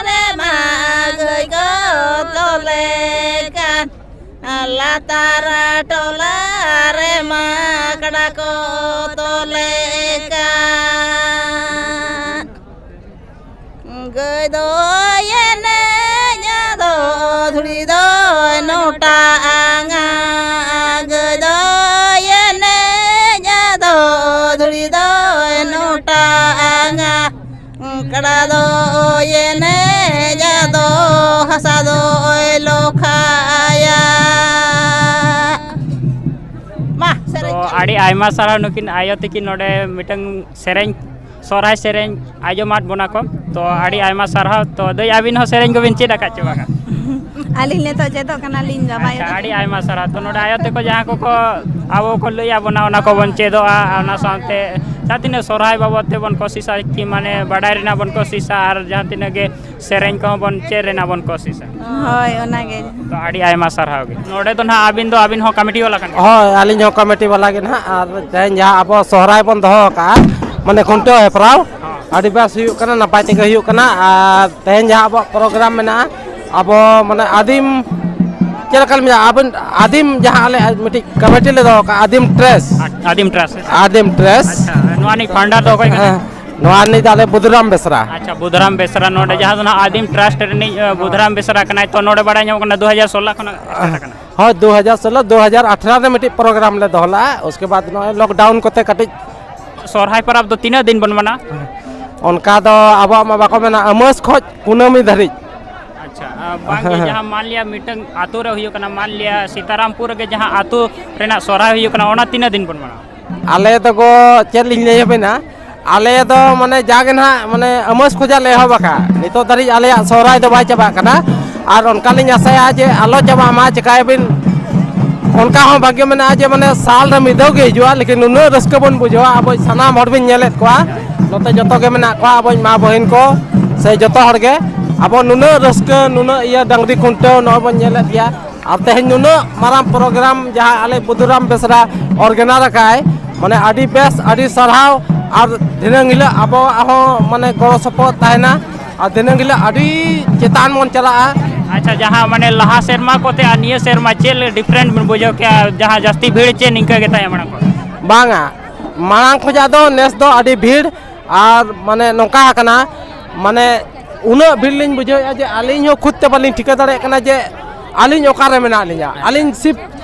ᱨᱮᱢᱟ ᱜᱟᱹᱭ ᱠᱚ ᱛᱚᱞᱮ ᱠᱟᱱ, ᱞᱟᱛᱟᱨ ᱴᱚᱞᱟ ᱨᱮᱢᱟ ᱠᱟᱰᱟ ᱠᱚ ᱛᱚᱞᱮ ᱠᱟᱱ᱾ ᱜᱟᱹᱭ ᱫᱚᱭ ᱮᱱᱮᱡ ᱟᱫᱚ ᱫᱷᱩᱲᱤ ᱫᱚᱭ ᱱᱚᱴᱟᱜᱼᱟ, ᱜᱟᱹᱭ ᱫᱚᱭ ᱮᱱᱮᱡ ᱟᱫᱚ ᱫᱷᱩᱲᱤ ᱫᱚᱭ ᱱᱚᱴᱟᱜᱼᱟ, ᱠᱟᱰᱟ ᱫᱚᱭ ᱮᱱᱮᱡ ᱟᱫᱚ ᱦᱟᱥᱟ ᱫᱚᱭ ᱞᱚᱠᱷᱟᱭᱟ᱾ ᱢᱟ, ᱛᱚ ᱥᱮᱨᱮᱧ ᱠᱟᱜ ᱟᱹᱰᱤ ᱞᱮ᱾ ᱟᱭᱢᱟ ᱥᱟᱨᱦᱟᱣ ᱱᱩᱠᱤᱱ ᱟᱭᱳ ᱛᱟᱹᱠᱤᱱ ᱱᱚᱰᱮ ᱢᱤᱫᱴᱟᱝ ᱥᱮᱨᱮᱧ, ᱥᱚᱦᱨᱟᱭ ᱥᱮᱨᱮᱧ ᱟᱸᱡᱚᱢᱟᱫ ᱵᱚᱱᱟ ᱠᱚ᱾ ᱛᱚ ᱟᱹᱰᱤ ᱟᱭᱢᱟ ᱥᱟᱨᱦᱟᱣ᱾ ᱛᱚ ᱫᱟᱹᱭ, ᱟᱹᱵᱤᱱ ᱦᱚᱸ ᱥᱮᱨᱮᱧ ᱠᱚᱵᱤᱱ ᱪᱮᱫ ᱟᱠᱟᱫ ᱪᱮ ᱵᱟᱝᱟ? ᱟᱹᱞᱤᱧ ᱱᱤᱛᱚᱜ ᱪᱮᱫᱚᱜ ᱠᱟᱱᱟᱞᱤᱧ, ᱡᱟᱢᱟᱭ ᱟᱪᱪᱷᱟ, ᱟᱭᱳ ᱟᱹᱰᱤ ᱛᱟᱹᱠᱤᱱ᱾ ᱟᱭᱢᱟ ᱥᱟᱨᱦᱟᱣ᱾ ᱛᱚ ᱱᱚᱰᱮ ᱟᱭᱳ ᱛᱟᱠᱚ ᱡᱟᱦᱟᱸ ᱠᱚᱠᱚ ᱟᱵᱚ ᱠᱚ ᱞᱟᱹᱭ ᱟᱵᱚᱱᱟ, ᱚᱱᱟ ᱠᱚᱵᱚᱱ ᱪᱮᱫᱚᱜᱼᱟ᱾ ᱟᱨ ᱚᱱᱟ ᱥᱟᱶᱛᱮ ᱡᱟᱦᱟᱸ ᱛᱤᱱᱟᱹᱜ ᱥᱚᱦᱨᱟᱭ ᱵᱟᱵᱚᱫ ᱛᱮᱵᱚᱱ ᱠᱳᱥᱤᱥᱟ ᱠᱤ ᱢᱟᱱᱮ ᱵᱟᱰᱟᱭ ᱨᱮᱱᱟᱜ ᱵᱚᱱ ᱠᱳᱥᱤᱥᱟ, ᱟᱨ ᱡᱟᱦᱟᱸ ᱛᱤᱱᱟᱹᱜ ᱜᱮ ᱥᱮᱨᱮᱧ ᱠᱚᱦᱚᱸ ᱵᱚᱱ ᱪᱮᱫ ᱨᱮᱱᱟᱜ ᱵᱚᱱ ᱠᱳᱥᱤᱥᱟ᱾ ᱦᱳᱭ, ᱚᱱᱟᱜᱮ᱾ ᱛᱚ ᱟᱹᱰᱤ ᱟᱭᱢᱟ ᱥᱟᱨᱦᱟᱣ ᱜᱮ᱾ ᱱᱚᱰᱮ ᱫᱚ ᱱᱟᱦᱟᱜ ᱟᱹᱵᱤᱱ ᱫᱚ, ᱟᱹᱵᱤᱱ ᱦᱚᱸ ᱠᱚᱢᱤᱴᱤ ᱵᱟᱞᱟ ᱠᱟᱱ ᱜᱮᱭᱟ? ᱦᱳᱭ, ᱟᱹᱞᱤᱧ ᱦᱚᱸ ᱠᱚᱢᱤᱴᱤ ᱵᱟᱞᱟ ᱜᱮ ᱱᱟᱦᱟᱜ᱾ ᱟᱨ ᱛᱮᱦᱮᱧ ᱡᱟᱦᱟᱸ ᱟᱵᱚ ᱥᱚᱦᱨᱟᱭ ᱵᱚᱱ ᱫᱚᱦᱚ ᱟᱠᱟᱫᱼᱟ, ᱢᱟᱱᱮ ᱠᱷᱩᱱᱴᱟᱹᱣ ᱦᱮᱯᱨᱟᱣ, ᱦᱚᱸ᱾ ᱟᱹᱰᱤ ᱵᱮᱥ ᱦᱩᱭᱩᱜ ᱠᱟᱱᱟ, ᱱᱟᱯᱟᱭ ᱛᱮᱜᱮ ᱦᱩᱭᱩᱜ ᱠᱟᱱᱟ᱾ ᱟᱨ ᱛᱮᱦᱮᱧ ᱡᱟᱦᱟᱸ ᱟᱵᱚᱣᱟᱜ ᱯᱨᱳᱜᱨᱟᱢ ᱢᱮᱱᱟᱜᱼᱟ, ᱟᱵᱚ ᱢᱟᱱᱮ ᱟᱹᱫᱤᱢ, ᱪᱮᱫ ᱞᱮᱠᱟ ᱞᱤᱧ ᱢᱮᱱᱟ, ᱟᱵᱚ ᱟᱹᱫᱤᱢ ᱡᱟᱦᱟᱸ ᱟᱞᱮ ᱢᱤᱫᱴᱤᱡ ᱠᱚᱢᱤᱴᱤ ᱞᱮ ᱫᱚᱦᱚ ᱠᱟᱜᱼᱟ, ᱟᱹᱫᱤᱢ ᱴᱨᱮᱥ᱾ ᱟᱫ-, ᱟᱹᱫᱤᱢ ᱴᱨᱟᱥᱴ᱾ ᱟᱹᱫᱤᱢ ᱴᱨᱮᱥ᱾ ᱟᱪᱪᱷᱟ, ᱱᱚᱣᱟ ᱨᱤᱱᱤᱡ ᱯᱷᱟᱣᱩᱱᱰᱟᱨ ᱫᱚ ᱚᱠᱚᱭ ᱠᱟᱱᱟ? ᱦᱮᱸ, ᱱᱚᱣᱟ ᱨᱤᱱᱤᱡ ᱫᱚ ᱟᱞᱮ ᱵᱩᱫᱷᱩᱨᱟᱢ ᱵᱮᱥᱨᱟ᱾ ᱟᱪᱪᱷᱟ, ᱵᱩᱫᱷᱩᱨᱟᱢ ᱵᱮᱥᱨᱟ ᱱᱚᱰᱮ ᱡᱟᱦᱟᱸ ᱫᱚ ᱱᱟᱦᱟᱜ ᱟᱹᱫᱤᱢ ᱴᱨᱟᱥᱴ ᱨᱤᱱᱤᱡ, ᱟᱸ, ᱵᱩᱫᱷᱩᱨᱟᱢ ᱵᱮᱥᱨᱟ ᱠᱟᱱᱟᱭ, ᱛᱚ ᱱᱚᱰᱮ ᱵᱟᱲᱟᱭ ᱧᱟᱢᱚᱜ ᱠᱟᱱᱟ ᱫᱩ ᱦᱟᱡᱟᱨ ᱥᱳᱞᱞᱳ ᱠᱷᱚᱱᱟᱜ ᱥᱴᱟᱨᱴ ᱟᱠᱟᱱᱟ᱾ ᱦᱳᱭ, ᱫᱩ ᱦᱟᱡᱟᱨ ᱥᱳᱞᱞᱳ, ᱫᱩ ᱦᱟᱡᱟᱨ ᱟᱴᱷᱨᱚ ᱨᱮ ᱢᱤᱫᱴᱤᱡ ᱯᱨᱳᱜᱨᱟᱢ ᱞᱮ ᱫᱚᱦᱚ ᱞᱮᱫᱼᱟ, ᱩᱥᱠᱮ ᱵᱟᱫᱽ ᱱᱚᱜᱼᱚᱭ ᱞᱚᱠᱰᱟᱣᱩᱱ ᱠᱚᱛᱮ ᱠᱟᱹᱴᱤᱡ᱾ ᱥᱚᱨᱦᱟᱭ ᱯᱚᱨᱚᱵᱽ ᱫᱚ ᱛᱤᱱᱟᱹᱜ ᱫᱤᱱ ᱵᱚᱱ ᱢᱟᱱᱟᱣᱟ? ᱚᱱᱠᱟ ᱫᱚ ᱟᱵᱚᱣᱟᱜ ᱢᱟ ᱵᱟᱠᱚ ᱢᱮᱱᱟ, ᱟᱹᱢᱟᱹᱥ ᱠᱷᱚᱡ ᱠᱩᱱᱟᱹᱢᱤ ᱫᱷᱟᱹᱨᱤᱡ᱾ ᱟᱪᱪᱷᱟ, ᱟᱨ ᱵᱟᱝᱜᱮ, ᱦᱮᱸ᱾ ᱡᱟᱦᱟᱸ ᱢᱟᱱ ᱞᱤᱭᱟ ᱢᱤᱫᱴᱟᱝ ᱟᱛᱳ ᱨᱮ ᱦᱩᱭᱩᱜ ᱠᱟᱱᱟ, ᱢᱟᱱ ᱞᱤᱭᱟ ᱥᱤᱛᱟᱨᱟᱢᱯᱩᱨ ᱨᱮᱜᱮ ᱡᱟᱦᱟᱸ ᱟᱛᱳ ᱨᱮᱱᱟᱜ ᱥᱚᱨᱦᱟᱭ ᱦᱩᱭᱩᱜ ᱠᱟᱱᱟ, ᱚᱱᱟ ᱛᱤᱱᱟᱹᱜ ᱫᱤᱱ ᱵᱚᱱ ᱢᱟᱱᱟᱣᱟ? ᱟᱞᱮ ᱫᱚ ᱜᱚ, ᱪᱮᱫ ᱞᱤᱧ ᱞᱟᱹᱭ ᱟᱵᱮᱱᱟ, ᱟᱞᱮ ᱫᱚ ᱢᱟᱱᱮ ᱡᱟᱜᱮ ᱱᱟᱦᱟᱜ ᱢᱟᱱᱮ ᱟᱹᱢᱟᱹᱥ ᱠᱷᱚᱡᱟᱜ ᱞᱮ ᱮᱦᱚᱵ ᱟᱠᱟᱫᱼᱟ, ᱱᱤᱛᱚᱜ ᱫᱷᱟᱹᱨᱤᱡ ᱟᱞᱮᱭᱟᱜ ᱥᱚᱦᱨᱟᱭ ᱫᱚ ᱵᱟᱭ ᱪᱟᱵᱟᱜ ᱠᱟᱱᱟ᱾ ᱟᱨ ᱚᱱᱠᱟ ᱞᱤᱧ ᱟᱥᱟᱭᱟ ᱡᱮ ᱟᱞᱚ ᱪᱟᱵᱟᱜ ᱢᱟ, ᱪᱮᱠᱟᱭᱟᱵᱤᱱ, ᱚᱱᱠᱟ ᱦᱚᱸ ᱵᱷᱟᱜᱮ ᱢᱮᱱᱟᱜᱼᱟ ᱡᱮ ᱢᱟᱱᱮ ᱥᱟᱞ ᱨᱮ ᱢᱤᱫ ᱫᱷᱟᱣ ᱜᱮ ᱦᱤᱡᱩᱜᱼᱟ, ᱞᱮᱠᱤᱱ ᱱᱩᱱᱟᱹᱜ ᱨᱟᱹᱥᱠᱟᱹ ᱵᱚᱱ ᱵᱩᱡᱷᱟᱹᱣᱟ᱾ ᱟᱵᱚ ᱥᱟᱱᱟᱢ ᱦᱚᱲ ᱵᱤᱱ ᱧᱮᱞᱮᱫ ᱠᱚᱣᱟ, ᱱᱚᱛᱮ ᱡᱚᱛᱚ ᱜᱮ ᱢᱮᱱᱟᱜ ᱠᱚᱣᱟ, ᱟᱵᱚ ᱢᱟ ᱵᱚᱦᱤᱱ ᱠᱚ ᱥᱮ ᱡᱚᱛᱚ ᱦᱚᱲ ᱜᱮ, ᱟᱵᱚ ᱱᱩᱱᱟᱹᱜ ᱨᱟᱹᱥᱠᱟᱹ, ᱱᱩᱱᱟᱹᱜ ᱤᱭᱟᱹ ᱰᱟᱝᱨᱤ ᱠᱷᱩᱱᱴᱟᱹᱣ ᱱᱚᱜᱼᱚᱭ ᱵᱚᱱ ᱧᱮᱞᱮᱫ ᱜᱮᱭᱟ, ᱟᱨ ᱛᱮᱦᱮᱧ ᱱᱩᱱᱟᱹᱜ ᱢᱟᱨᱟᱝ ᱯᱨᱳᱜᱨᱟᱢ ᱡᱟᱦᱟᱸ ᱟᱞᱮ ᱵᱩᱫᱷᱩᱨᱟᱢ ᱵᱮᱥᱨᱟ ᱚᱨᱜᱮᱱᱟᱨ ᱟᱠᱟᱫᱼᱟᱭ, ᱢᱟᱱᱮ ᱟᱹᱰᱤ ᱵᱮᱥ, ᱟᱹᱰᱤ ᱥᱟᱨᱦᱟᱣ᱾ ᱟᱨ ᱫᱷᱤᱱᱟᱹᱝ ᱦᱤᱞᱳᱜ ᱟᱵᱚᱣᱟᱜ ᱦᱚᱸ ᱢᱟᱱᱮ ᱜᱚᱲᱚ ᱥᱚᱯᱚᱦᱚᱫ ᱛᱟᱦᱮᱱᱟ, ᱟᱨ ᱫᱷᱤᱱᱟᱹᱝ ᱦᱤᱞᱳᱜ ᱟᱹᱰᱤ ᱪᱮᱛᱟᱱ ᱵᱚᱱ ᱪᱟᱞᱟᱜᱼᱟ᱾ ᱟᱪᱪᱷᱟ, ᱡᱟᱦᱟᱸ ᱢᱟᱱᱮ ᱞᱟᱦᱟ ᱥᱮᱨᱢᱟ ᱠᱚᱛᱮ ᱟᱨ ᱱᱤᱭᱟᱹ ᱥᱮᱨᱢᱟ ᱪᱮᱫ ᱰᱤᱯᱷᱟᱨᱮᱱᱴ ᱵᱮᱱ ᱵᱩᱡᱷᱟᱹᱣ ᱠᱮᱜᱼᱟ, ᱡᱟᱦᱟᱸ ᱡᱟᱹᱥᱛᱤ ᱵᱷᱤᱲ ᱪᱮᱫ ᱱᱤᱝᱠᱟᱹ ᱜᱮ ᱛᱟᱦᱮᱸ ᱢᱟᱲᱟᱝ ᱠᱷᱚᱱ? ᱵᱟᱝᱟ, ᱢᱟᱲᱟᱝ ᱠᱷᱚᱱᱟᱜ ᱫᱚ ᱱᱮᱥ ᱫᱚ ᱟᱹᱰᱤ ᱵᱷᱤᱲ, ᱟᱨ ᱢᱟᱱᱮ ᱱᱚᱝᱠᱟ ᱟᱠᱟᱱᱟ, ᱢᱟᱱᱮ ᱩᱱᱟᱹᱜ ᱵᱷᱤᱲ ᱞᱤᱧ ᱵᱩᱡᱷᱟᱹᱣᱮᱫᱼᱟ ᱡᱮ ᱟᱹᱞᱤᱧ ᱦᱚᱸ ᱠᱷᱩᱫ ᱛᱮ ᱵᱟᱹᱞᱤᱧ ᱴᱷᱤᱠᱟᱹ ᱫᱟᱲᱮᱭᱟᱜ ᱠᱟᱱᱟ ᱡᱮ ᱟᱹᱞᱤᱧ ᱚᱠᱟᱨᱮ ᱢᱮᱱᱟᱜ ᱞᱤᱧᱟ᱾ ᱟᱹᱞᱤᱧ ᱥᱤᱯ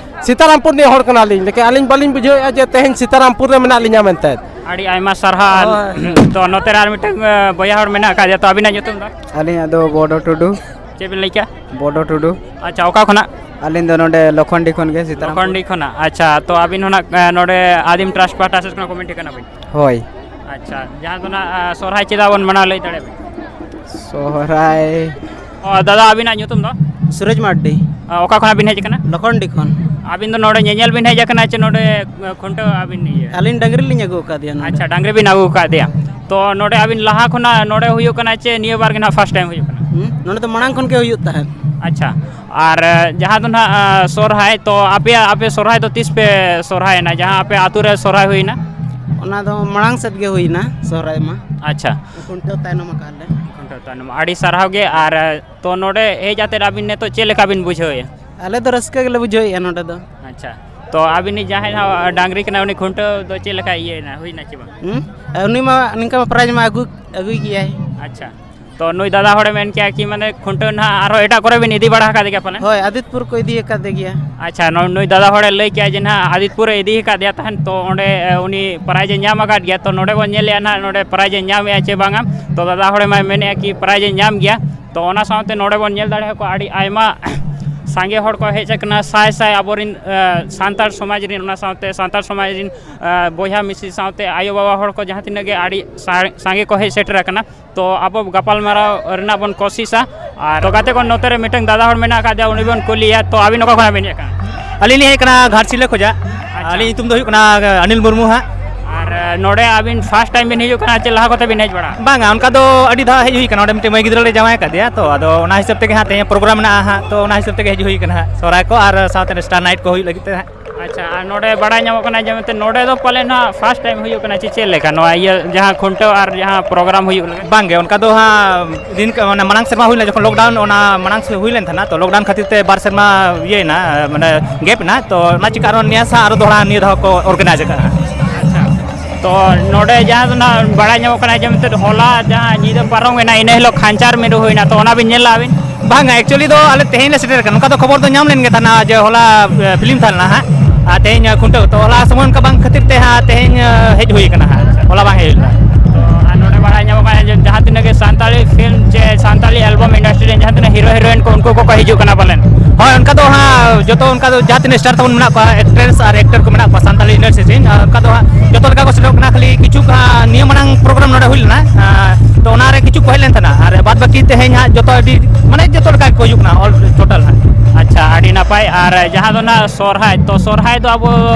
ᱥᱤᱛᱟᱨᱟᱢᱯᱩᱨ ᱨᱤᱱᱤᱡ ᱦᱚᱲ ᱠᱟᱱᱟᱞᱤᱧ, ᱞᱮᱠᱤᱱ ᱟᱹᱞᱤᱧ ᱵᱟᱹᱞᱤᱧ ᱵᱩᱡᱷᱟᱹᱣᱮᱫᱼᱟ ᱡᱮ ᱛᱮᱦᱮᱧ ᱥᱤᱛᱟᱨᱟᱢᱯᱩᱨ ᱨᱮ ᱢᱮᱱᱟᱜ ᱞᱤᱧᱟ ᱢᱮᱱᱛᱮ᱾ ᱟᱹᱰᱤ ᱟᱭᱢᱟ ᱥᱟᱨᱦᱟᱣ᱾ ᱦᱳᱭ᱾ ᱛᱚ, ᱱᱚᱛᱮ ᱨᱮ ᱟᱨ ᱢᱤᱫᱴᱟᱝ, ᱮ, ᱵᱚᱭᱦᱟ ᱦᱚᱲ ᱢᱮᱱᱟᱜ ᱟᱠᱟᱫᱮᱭᱟ, ᱛᱚ ᱟᱹᱵᱤᱱᱟᱜ ᱧᱩᱛᱩᱢ ᱫᱚ? ᱟᱹᱞᱤᱧᱟᱜ ᱫᱚ ᱵᱚᱰᱚ ᱴᱩᱰᱩ᱾ ᱪᱮᱫ ᱵᱤᱱ ᱞᱟᱹᱭ ᱠᱮᱜᱼᱟ? ᱵᱚᱰᱚ ᱴᱩᱰᱩ᱾ ᱟᱪᱪᱷᱟ, ᱚᱠᱟ ᱠᱷᱚᱱᱟᱜ? ᱟᱹᱞᱤᱧ ᱫᱚ ᱱᱚᱰᱮ ᱞᱚᱠᱷᱚᱱᱰᱤ ᱠᱷᱚᱱ ᱜᱮ, ᱥᱤᱛᱟᱨᱟᱢᱯᱩᱨ᱾ ᱞᱚᱠᱷᱚᱱᱰᱤ ᱠᱷᱚᱱᱟᱜ᱾ ᱟᱪᱪᱷᱟ, ᱛᱚ ᱟᱹᱵᱤᱱ ᱦᱚᱸ ᱱᱟᱜ, ᱮ, ᱱᱚᱰᱮ ᱟᱹᱫᱤᱢ ᱴᱨᱟᱥᱴ ᱯᱟᱦᱴᱟ ᱥᱮᱫ ᱠᱷᱚᱱᱟᱜ ᱠᱚᱢᱤᱴᱤ ᱠᱟᱱᱟ ᱵᱤᱱ? ᱦᱳᱭ᱾ ᱟᱪᱪᱷᱟ, ᱡᱟᱦᱟᱸ ᱫᱚ ᱱᱟᱜ, ᱮ, ᱥᱚᱨᱦᱟᱭ ᱪᱮᱫᱟᱜ ᱵᱚᱱ ᱢᱟᱱᱟᱣ, ᱞᱟᱹᱭ ᱫᱟᱲᱮᱭᱟᱜ ᱵᱤᱱ? ᱥᱚᱦᱨᱟᱭ᱾ ᱚ, ᱫᱟᱫᱟ, ᱟᱹᱵᱤᱱᱟᱜ ᱧᱩᱛᱩᱢ ᱫᱚ? ᱥᱩᱨᱚᱡᱽ ᱢᱟᱨᱰᱤ᱾ ᱚ, ᱚᱠᱟ ᱠᱷᱚᱱᱟᱜ ᱵᱤᱱ ᱦᱮᱡ ᱟᱠᱟᱱᱟ? ᱞᱚᱠᱷᱚᱱᱰᱤ ᱠᱷᱚᱱ᱾ ᱟᱹᱵᱤᱱ ᱫᱚ ᱱᱚᱰᱮ ᱧᱮᱧᱮᱞ ᱵᱤᱱ ᱦᱮᱡ ᱟᱠᱟᱱᱟ ᱪᱮ ᱱᱚᱰᱮ, ᱮ, ᱠᱷᱩᱱᱴᱟᱹᱣ ᱟᱹᱵᱤᱱ ᱤᱭᱟᱹ? ᱟᱹᱞᱤᱧ ᱰᱟᱹᱝᱨᱤ ᱞᱤᱧ ᱟᱹᱜᱩ ᱟᱠᱟᱫᱮᱭᱟ ᱱᱚᱰᱮ᱾ ᱟᱪᱪᱷᱟ, ᱰᱟᱹᱝᱨᱤ ᱵᱤᱱ ᱟᱹᱜᱩ ᱟᱠᱟᱫᱮᱭᱟ᱾ ᱛᱚ ᱱᱚᱰᱮ ᱟᱹᱵᱤᱱ ᱞᱟᱦᱟ ᱠᱷᱚᱱᱟᱜ ᱱᱚᱰᱮ ᱦᱩᱭᱩᱜ ᱠᱟᱱᱟ ᱪᱮ ᱱᱤᱭᱟᱹ ᱵᱟᱨ ᱜᱮ ᱱᱟᱦᱟᱜ ᱯᱷᱟᱥᱴ ᱴᱟᱭᱤᱢ ᱦᱩᱭᱩᱜ ᱠᱟᱱᱟ? ᱦᱩᱸ, ᱱᱚᱰᱮ ᱫᱚ ᱢᱟᱲᱟᱝ ᱠᱷᱚᱱ ᱜᱮ ᱦᱩᱭᱩᱜ ᱛᱟᱦᱮᱸᱫ᱾ ᱟᱪᱪᱷᱟ, ᱟᱨ, ᱮ, ᱡᱟᱦᱟᱸ ᱫᱚ ᱱᱟᱦᱟᱜ, ᱮ, ᱥᱚᱨᱦᱟᱭ, ᱛᱚ ᱟᱯᱮᱭᱟᱜ, ᱟᱯᱮ ᱥᱚᱨᱦᱟᱭ ᱫᱚ ᱛᱤᱥ ᱯᱮ ᱥᱚᱨᱦᱟᱭᱮᱱᱟ, ᱡᱟᱦᱟᱸ ᱟᱯᱮ ᱟᱹᱛᱩ ᱨᱮ ᱥᱚᱨᱦᱟᱭ ᱦᱩᱭᱱᱟ? ᱚᱱᱟ ᱫᱚ ᱢᱟᱲᱟᱝ ᱥᱮᱫ ᱜᱮ ᱦᱩᱭᱱᱟ ᱥᱚᱦᱨᱟᱭ ᱢᱟ᱾ ᱟᱪᱪᱷᱟ᱾ ᱠᱷᱩᱱᱴᱟᱹᱣ ᱛᱟᱭᱱᱚᱢ ᱟᱠᱟᱫ ᱞᱮ᱾ ᱛᱟᱭᱱᱚᱢ ᱟᱹᱰᱤ ᱥᱟᱨᱦᱟᱣ ᱜᱮ᱾ ᱟᱨ ᱛᱚ ᱱᱚᱰᱮ ᱦᱮᱡ ᱟᱛᱮᱫ ᱟᱹᱵᱤᱱ ᱱᱤᱛᱚᱜ ᱪᱮᱫ ᱞᱮᱠᱟ ᱵᱤᱱ ᱵᱩᱡᱷᱟᱹᱣᱮᱫᱼᱟ? ᱟᱞᱮ ᱫᱚ ᱨᱟᱹᱥᱠᱟᱹ ᱜᱮᱞᱮ ᱵᱩᱡᱷᱟᱹᱣᱮᱫᱼᱟ ᱱᱚᱰᱮ ᱫᱚ᱾ ᱟᱪᱪᱷᱟ, ᱛᱚ ᱟᱹᱵᱤᱱᱤᱡ ᱡᱟᱦᱟᱸᱭ ᱦᱟᱸᱜ ᱰᱟᱝᱨᱤ ᱠᱟᱱᱟᱭ, ᱩᱱᱤ ᱠᱷᱩᱱᱴᱟᱹᱣ ᱫᱚ ᱪᱮᱫ ᱞᱮᱠᱟ ᱤᱭᱟᱹᱭᱮᱱᱟ, ᱦᱩᱭᱱᱟ ᱪᱮ ᱵᱟᱝ? ᱦᱩᱸ? ᱟᱨ ᱩᱱᱤ ᱢᱟ ᱱᱤᱝᱠᱟ ᱢᱟ ᱯᱨᱟᱭᱤᱡᱽ ᱢᱟ ᱟᱹᱜᱩ, ᱟᱹᱜᱩᱭ ᱜᱮᱭᱟᱭ᱾ ᱟᱪᱪᱷᱟ, ᱛᱚ ᱱᱩᱭ ᱫᱟᱫᱟ ᱦᱚᱲᱮ ᱢᱮᱱ ᱠᱮᱜᱼᱟ ᱠᱤ ᱢᱟᱱᱮ ᱠᱷᱩᱱᱴᱟᱹᱣ ᱱᱟᱦᱟᱜ ᱟᱨᱦᱚᱸ ᱮᱴᱟᱜ ᱠᱚᱨᱮ ᱵᱤᱱ ᱤᱫᱤ ᱵᱟᱲᱟ ᱟᱠᱟᱫᱮ ᱜᱮᱭᱟ ᱯᱟᱞᱮᱱ? ᱦᱳᱭ, ᱟᱫᱤᱛᱯᱩᱨ ᱠᱚ ᱤᱫᱤ ᱟᱠᱟᱫᱮ ᱜᱮᱭᱟ᱾ ᱟᱪᱪᱷᱟ, ᱱᱚ-, ᱱᱩᱭ ᱫᱟᱫᱟ ᱦᱚᱲᱮ ᱞᱟᱹᱭ ᱠᱮᱜᱼᱟ ᱡᱮ ᱱᱟᱦᱟᱜ ᱟᱫᱤᱛᱯᱩᱨᱮ ᱤᱫᱤ ᱟᱠᱟᱫᱮᱭᱟ ᱛᱟᱦᱮᱸᱫ, ᱛᱚ ᱚᱸᱰᱮ, ᱮ, ᱩᱱᱤ ᱯᱨᱟᱭᱤᱡᱽ ᱮ ᱧᱟᱢ ᱟᱠᱟᱫ ᱜᱮᱭᱟ᱾ ᱛᱚ ᱱᱚᱰᱮ ᱵᱚᱱ ᱧᱮᱞᱮᱜᱼᱟ ᱱᱟᱦᱟᱜ ᱱᱚᱰᱮ ᱯᱨᱟᱭᱤᱡᱽ ᱮ ᱧᱟᱢᱮᱜᱼᱟ ᱪᱮ ᱵᱟᱝᱟ᱾ ᱛᱚ ᱫᱟᱫᱟ ᱦᱚᱲᱮ ᱢᱟᱭ ᱢᱮᱱᱮᱜᱼᱟ ᱠᱤ ᱯᱨᱟᱭᱤᱡᱽ ᱮ ᱧᱟᱢ ᱜᱮᱭᱟ᱾ ᱛᱚ ᱚᱱᱟ ᱥᱟᱶᱛᱮ ᱱᱚᱰᱮ ᱵᱚᱱ ᱧᱮᱞ ᱫᱟᱲᱮᱭᱟᱠᱚᱣᱟ ᱟᱹᱰᱤ ᱟᱭᱢᱟ ᱥᱟᱸᱜᱮ ᱦᱚᱲ ᱠᱚ ᱦᱮᱡ ᱟᱠᱟᱱᱟ, ᱥᱟᱭ ᱥᱟᱭ ᱟᱵᱚᱨᱮᱱ, ᱮ, ᱥᱟᱱᱛᱟᱲ ᱥᱚᱢᱟᱡᱽ ᱨᱮᱱ, ᱚᱱᱟ ᱥᱟᱶᱛᱮ ᱥᱟᱱᱛᱟᱲ ᱥᱚᱢᱟᱡᱽ ᱨᱮᱱ, ᱮ, ᱵᱚᱭᱦᱟ ᱢᱤᱥᱤ ᱥᱟᱶᱛᱮ ᱟᱭᱳ ᱵᱟᱵᱟ ᱦᱚᱲ ᱠᱚ ᱡᱟᱦᱟᱸ ᱛᱤᱱᱟᱹᱜ ᱜᱮ ᱟᱹᱰᱤ ᱥᱟ-, ᱥᱟᱸᱜᱮ ᱠᱚ ᱦᱮᱡ ᱥᱮᱴᱮᱨ ᱟᱠᱟᱱᱟ᱾ ᱛᱚ ᱟᱵᱚ ᱜᱟᱯᱟᱞ ᱢᱟᱨᱟᱣ ᱨᱮᱱᱟᱜ ᱵᱚᱱ ᱠᱳᱥᱤᱥᱟ᱾ ᱟᱨ ᱛᱚ ᱜᱟᱛᱮ ᱠᱚ, ᱱᱚᱛᱮ ᱨᱮ ᱢᱤᱫᱴᱟᱝ ᱫᱟᱫᱟ ᱦᱚᱲ ᱢᱮᱱᱟᱜ ᱟᱠᱟᱫᱮᱭᱟ, ᱩᱱᱤ ᱵᱚᱱ ᱠᱩᱞᱤᱭᱟ᱾ ᱛᱚ ᱟᱹᱵᱤᱱ ᱚᱠᱟ ᱠᱷᱚᱱᱟᱜ ᱵᱤᱱ ᱦᱮᱡ ᱟᱠᱟᱱᱟ? ᱟᱹᱞᱤᱧ ᱞᱤᱧ ᱦᱮᱡ ᱟᱠᱟᱱᱟ ᱜᱷᱟᱴᱥᱤᱞᱟᱹ ᱠᱷᱚᱱᱟᱜ᱾ ᱟᱪᱪᱷᱟ᱾ ᱟᱹᱞᱤᱧ ᱧᱩᱛᱩᱢ ᱫᱚ ᱦᱩᱭᱩᱜ ᱠᱟᱱᱟ ᱟᱱᱤᱞ ᱢᱩᱨᱢᱩ ᱦᱟᱸᱜ᱾ ᱟᱨ, ᱮ, ᱱᱚᱰᱮ ᱟᱹᱵᱤᱱ ᱯᱷᱟᱥᱴ ᱴᱟᱭᱤᱢ ᱵᱤᱱ ᱦᱤᱡᱩᱜ ᱠᱟᱱᱟ ᱪᱮ ᱞᱟᱦᱟ ᱠᱚᱛᱮ ᱵᱤᱱ ᱦᱮᱡ ᱵᱟᱲᱟ? ᱵᱟᱝᱟ, ᱚᱱᱠᱟ ᱫᱚ ᱟᱹᱰᱤ ᱫᱷᱟᱣ ᱦᱮᱡ ᱦᱩᱭ ᱠᱟᱱᱟ᱾ ᱚᱸᱰᱮ ᱢᱤᱫᱴᱮᱱ ᱢᱟᱹᱭ ᱜᱤᱫᱽᱨᱟᱹ ᱞᱮ ᱡᱟᱶᱟᱭ ᱟᱠᱟᱫᱮᱭᱟ, ᱛᱚ ᱟᱫᱚ ᱚᱱᱟ ᱦᱤᱥᱟᱹᱵ ᱛᱮᱜᱮ ᱦᱟᱸᱜ ᱛᱮᱦᱮᱧ ᱯᱨᱳᱜᱨᱟᱢ ᱢᱮᱱᱟᱜᱼᱟ ᱦᱟᱸᱜ, ᱛᱚ ᱚᱱᱟ ᱦᱤᱥᱟᱹᱵ ᱛᱮᱜᱮ ᱦᱮᱡ ᱦᱩᱭ ᱠᱟᱱᱟ ᱦᱟᱸᱜ, ᱥᱚᱦᱨᱟᱭ ᱠᱚ ᱟᱨ ᱥᱟᱶᱛᱮ ᱥᱴᱟᱨ ᱱᱟᱭᱤᱴ ᱠᱚ ᱦᱩᱭᱩᱜ ᱞᱟᱹᱜᱤᱫ ᱛᱮ ᱦᱟᱸᱜ᱾ ᱟᱪᱪᱷᱟ, ᱟᱨ ᱱᱚᱰᱮ ᱵᱟᱲᱟᱭ ᱧᱟᱢᱚᱜ ᱠᱟᱱᱟ ᱡᱮ ᱢᱮᱱᱛᱮ ᱱᱚᱰᱮ ᱫᱚ ᱯᱟᱞᱮ ᱱᱟᱦᱟᱜ ᱯᱷᱟᱥᱴ ᱴᱟᱭᱤᱢ ᱦᱩᱭᱩᱜ ᱠᱟᱱᱟ ᱪᱮ ᱪᱮᱫ ᱞᱮᱠᱟ ᱱᱚᱣᱟ ᱤᱭᱟᱹ ᱡᱟᱦᱟᱸ ᱠᱷᱩᱱᱴᱟᱹᱣ ᱟᱨ ᱡᱟᱦᱟᱸ ᱯᱨᱳᱜᱨᱟᱢ ᱦᱩᱭᱩᱜ ᱞᱟᱹᱜᱤᱫ? ᱵᱟᱝᱜᱮ, ᱚᱱᱠᱟ ᱫᱚ ᱦᱟᱸᱜ ᱫᱤᱱ ᱠᱟ-, ᱢᱟᱱᱮ ᱢᱟᱲᱟᱝ ᱥᱮᱨᱢᱟ ᱦᱩᱭ ᱞᱮᱱᱟ, ᱡᱚᱠᱷᱚᱱ ᱞᱚᱠᱰᱟᱣᱩᱱ, ᱚᱱᱟ ᱢᱟᱲᱟᱝ ᱥᱮ ᱦᱩᱭ ᱞᱮᱱ ᱛᱟᱦᱮᱱᱟ, ᱛᱚ ᱞᱚᱠᱰᱟᱣᱩᱱ ᱠᱷᱟᱹᱛᱤᱨ ᱛᱮ ᱵᱟᱨ ᱥᱮᱨᱢᱟ ᱤᱭᱟᱹᱭᱮᱱᱟ, ᱢᱟᱱᱮ ᱜᱮᱯ ᱮᱱᱟ, ᱛᱚ ᱚᱱᱟ ᱪᱤᱠᱟ ᱟᱨᱚ ᱱᱤᱭᱟᱹ ᱥᱟ-, ᱟᱨᱚ ᱫᱚᱦᱲᱟ ᱱᱤᱭᱟᱹ ᱫᱷᱟᱣ ᱠᱚ ᱚᱨᱜᱟᱱᱟᱭᱤᱡᱽ ᱟᱠᱟᱫᱼᱟ᱾ ᱟᱪᱪᱷᱟ, ᱛᱚ ᱱᱚᱰᱮ ᱡᱟᱦᱟᱸ ᱫᱚ ᱱᱟᱦᱟᱜ ᱵᱟᱲᱟᱭ ᱧᱟᱢᱚᱜ ᱠᱟᱱᱟ ᱡᱮ ᱢᱮᱱᱛᱮ ᱦᱚᱞᱟ ᱡᱟᱦᱟᱸ ᱧᱤᱫᱟᱹ ᱯᱟᱨᱚᱢ ᱮᱱᱟ, ᱤᱱᱟᱹ ᱦᱤᱞᱳᱜ ᱠᱷᱟᱧᱪᱟᱨ ᱢᱤᱨᱩ ᱦᱩᱭᱱᱟ, ᱛᱚ ᱚᱱᱟ ᱵᱤᱱ ᱧᱮᱞ ᱞᱮᱫᱼᱟ ᱵᱤᱱ? ᱵᱟᱝᱟ, actually ᱫᱚ ᱟᱞᱮ ᱛᱮᱦᱮᱧ ᱞᱮ ᱥᱮᱴᱮᱨ ᱟᱠᱟᱱᱟ, ᱱᱚᱝᱠᱟ ᱫᱚ ᱠᱷᱚᱵᱚᱨ ᱫᱚ ᱧᱟᱢ ᱞᱮᱱ ᱜᱮ ᱛᱟᱦᱮᱱᱟ ᱡᱮ ᱦᱚᱞᱟ, ᱮ, ᱯᱷᱤᱞᱢ ᱛᱟᱦᱮᱸ ᱞᱮᱱᱟ ᱦᱟᱸᱜ, ᱟᱨ ᱛᱮᱦᱮᱧ ᱠᱷᱩᱱᱴᱟᱹᱣ, ᱛᱚ ᱦᱚᱞᱟ ᱥᱚᱢᱚᱭ ᱚᱱᱠᱟ ᱵᱟᱝ ᱠᱷᱟᱹᱛᱤᱨ ᱛᱮ ᱦᱟᱸᱜ ᱛᱮᱦᱮᱧ, ᱮ, ᱦᱮᱡ ᱦᱩᱭ ᱟᱠᱟᱱᱟ ᱦᱟᱸᱜ, ᱦᱚᱞᱟ ᱵᱟᱝ ᱦᱮᱡ ᱦᱩᱭ ᱞᱮᱱᱟ᱾ ᱛᱚ ᱟᱨ ᱱᱚᱰᱮ ᱵᱟᱲᱟᱭ ᱧᱟᱢᱚᱜ ᱠᱟᱱᱟ ᱡᱮ ᱡᱟᱦᱟᱸ ᱛᱤᱱᱟᱹᱜ ᱜᱮ ᱥᱟᱱᱛᱟᱲᱤ ᱯᱷᱤᱞᱢ ᱪᱮ ᱥᱟᱱᱛᱟᱲᱤ ᱮᱞᱵᱟᱢ ᱤᱱᱰᱟᱥᱴᱨᱤ ᱨᱮᱱ ᱡᱟᱦᱟᱸ ᱛᱤᱱᱟᱹᱜ ᱦᱤᱨᱳ ᱦᱤᱨᱳᱭᱤᱱ ᱠᱚ, ᱩᱱᱠᱩ ᱠᱚᱠᱚ ᱦᱤᱡᱩᱜ ᱠᱟᱱᱟ ᱯᱟᱞᱮᱱ? ᱦᱳᱭ, ᱚᱱᱠᱟ ᱫᱚ ᱦᱟᱸᱜ ᱡᱚᱛᱚ, ᱚᱱᱠᱟ ᱫᱚ ᱡᱟᱦᱟᱸ ᱛᱤᱱᱟᱹᱜ ᱥᱴᱟᱨ ᱛᱟᱵᱚᱱ ᱢᱮᱱᱟᱜ ᱠᱚᱣᱟ, ᱮᱠᱴᱨᱮᱥ ᱟᱨ ᱮᱠᱴᱚᱨ ᱠᱚ ᱢᱮᱱᱟᱜ ᱠᱚᱣᱟ ᱥᱟᱱᱛᱟᱲᱤ ᱤᱱᱰᱟᱥᱴᱨᱤ ᱨᱮᱱ, ᱟᱨ ᱚᱱᱠᱟ ᱫᱚ ᱦᱟᱸᱜ ᱡᱚᱛᱚ ᱞᱮᱠᱟ ᱠᱚ ᱥᱮᱴᱮᱨᱚᱜ ᱠᱟᱱᱟ᱾ ᱠᱷᱟᱹᱞᱤ ᱠᱤᱪᱷᱩ ᱠᱚ ᱦᱟᱸᱜ ᱱᱤᱭᱟᱹ ᱢᱟᱲᱟᱝ ᱯᱨᱳᱜᱨᱟᱢ ᱱᱚᱰᱮ ᱦᱩᱭ ᱞᱮᱱᱟ, ᱟᱨ ᱛᱚ ᱚᱱᱟᱨᱮ ᱠᱤᱪᱷᱩ ᱠᱚ ᱦᱮᱡ ᱞᱮᱱ ᱛᱟᱦᱮᱱᱟ, ᱟᱨ ᱵᱟᱫ ᱵᱟᱹᱠᱤ ᱛᱮᱦᱮᱧ ᱦᱟᱸᱜ ᱡᱚᱛᱚ ᱟᱹᱰᱤ, ᱢᱟᱱᱮ ᱡᱚᱛᱚ ᱞᱮᱠᱟ ᱜᱮᱠᱚ ᱦᱤᱡᱩᱜ ᱠᱟᱱᱟ, ᱚᱞ ᱴᱳᱴᱟᱞ ᱦᱟᱸᱜ᱾ ᱟᱪᱪᱷᱟ, ᱟᱹᱰᱤ ᱱᱟᱯᱟᱭ᱾ ᱟᱨ ᱡᱟᱦᱟᱸ ᱫᱚ ᱱᱟᱜ ᱥᱚᱨᱦᱟᱭ, ᱛᱚ ᱥᱚᱨᱦᱟᱭ ᱫᱚ ᱟᱵᱚ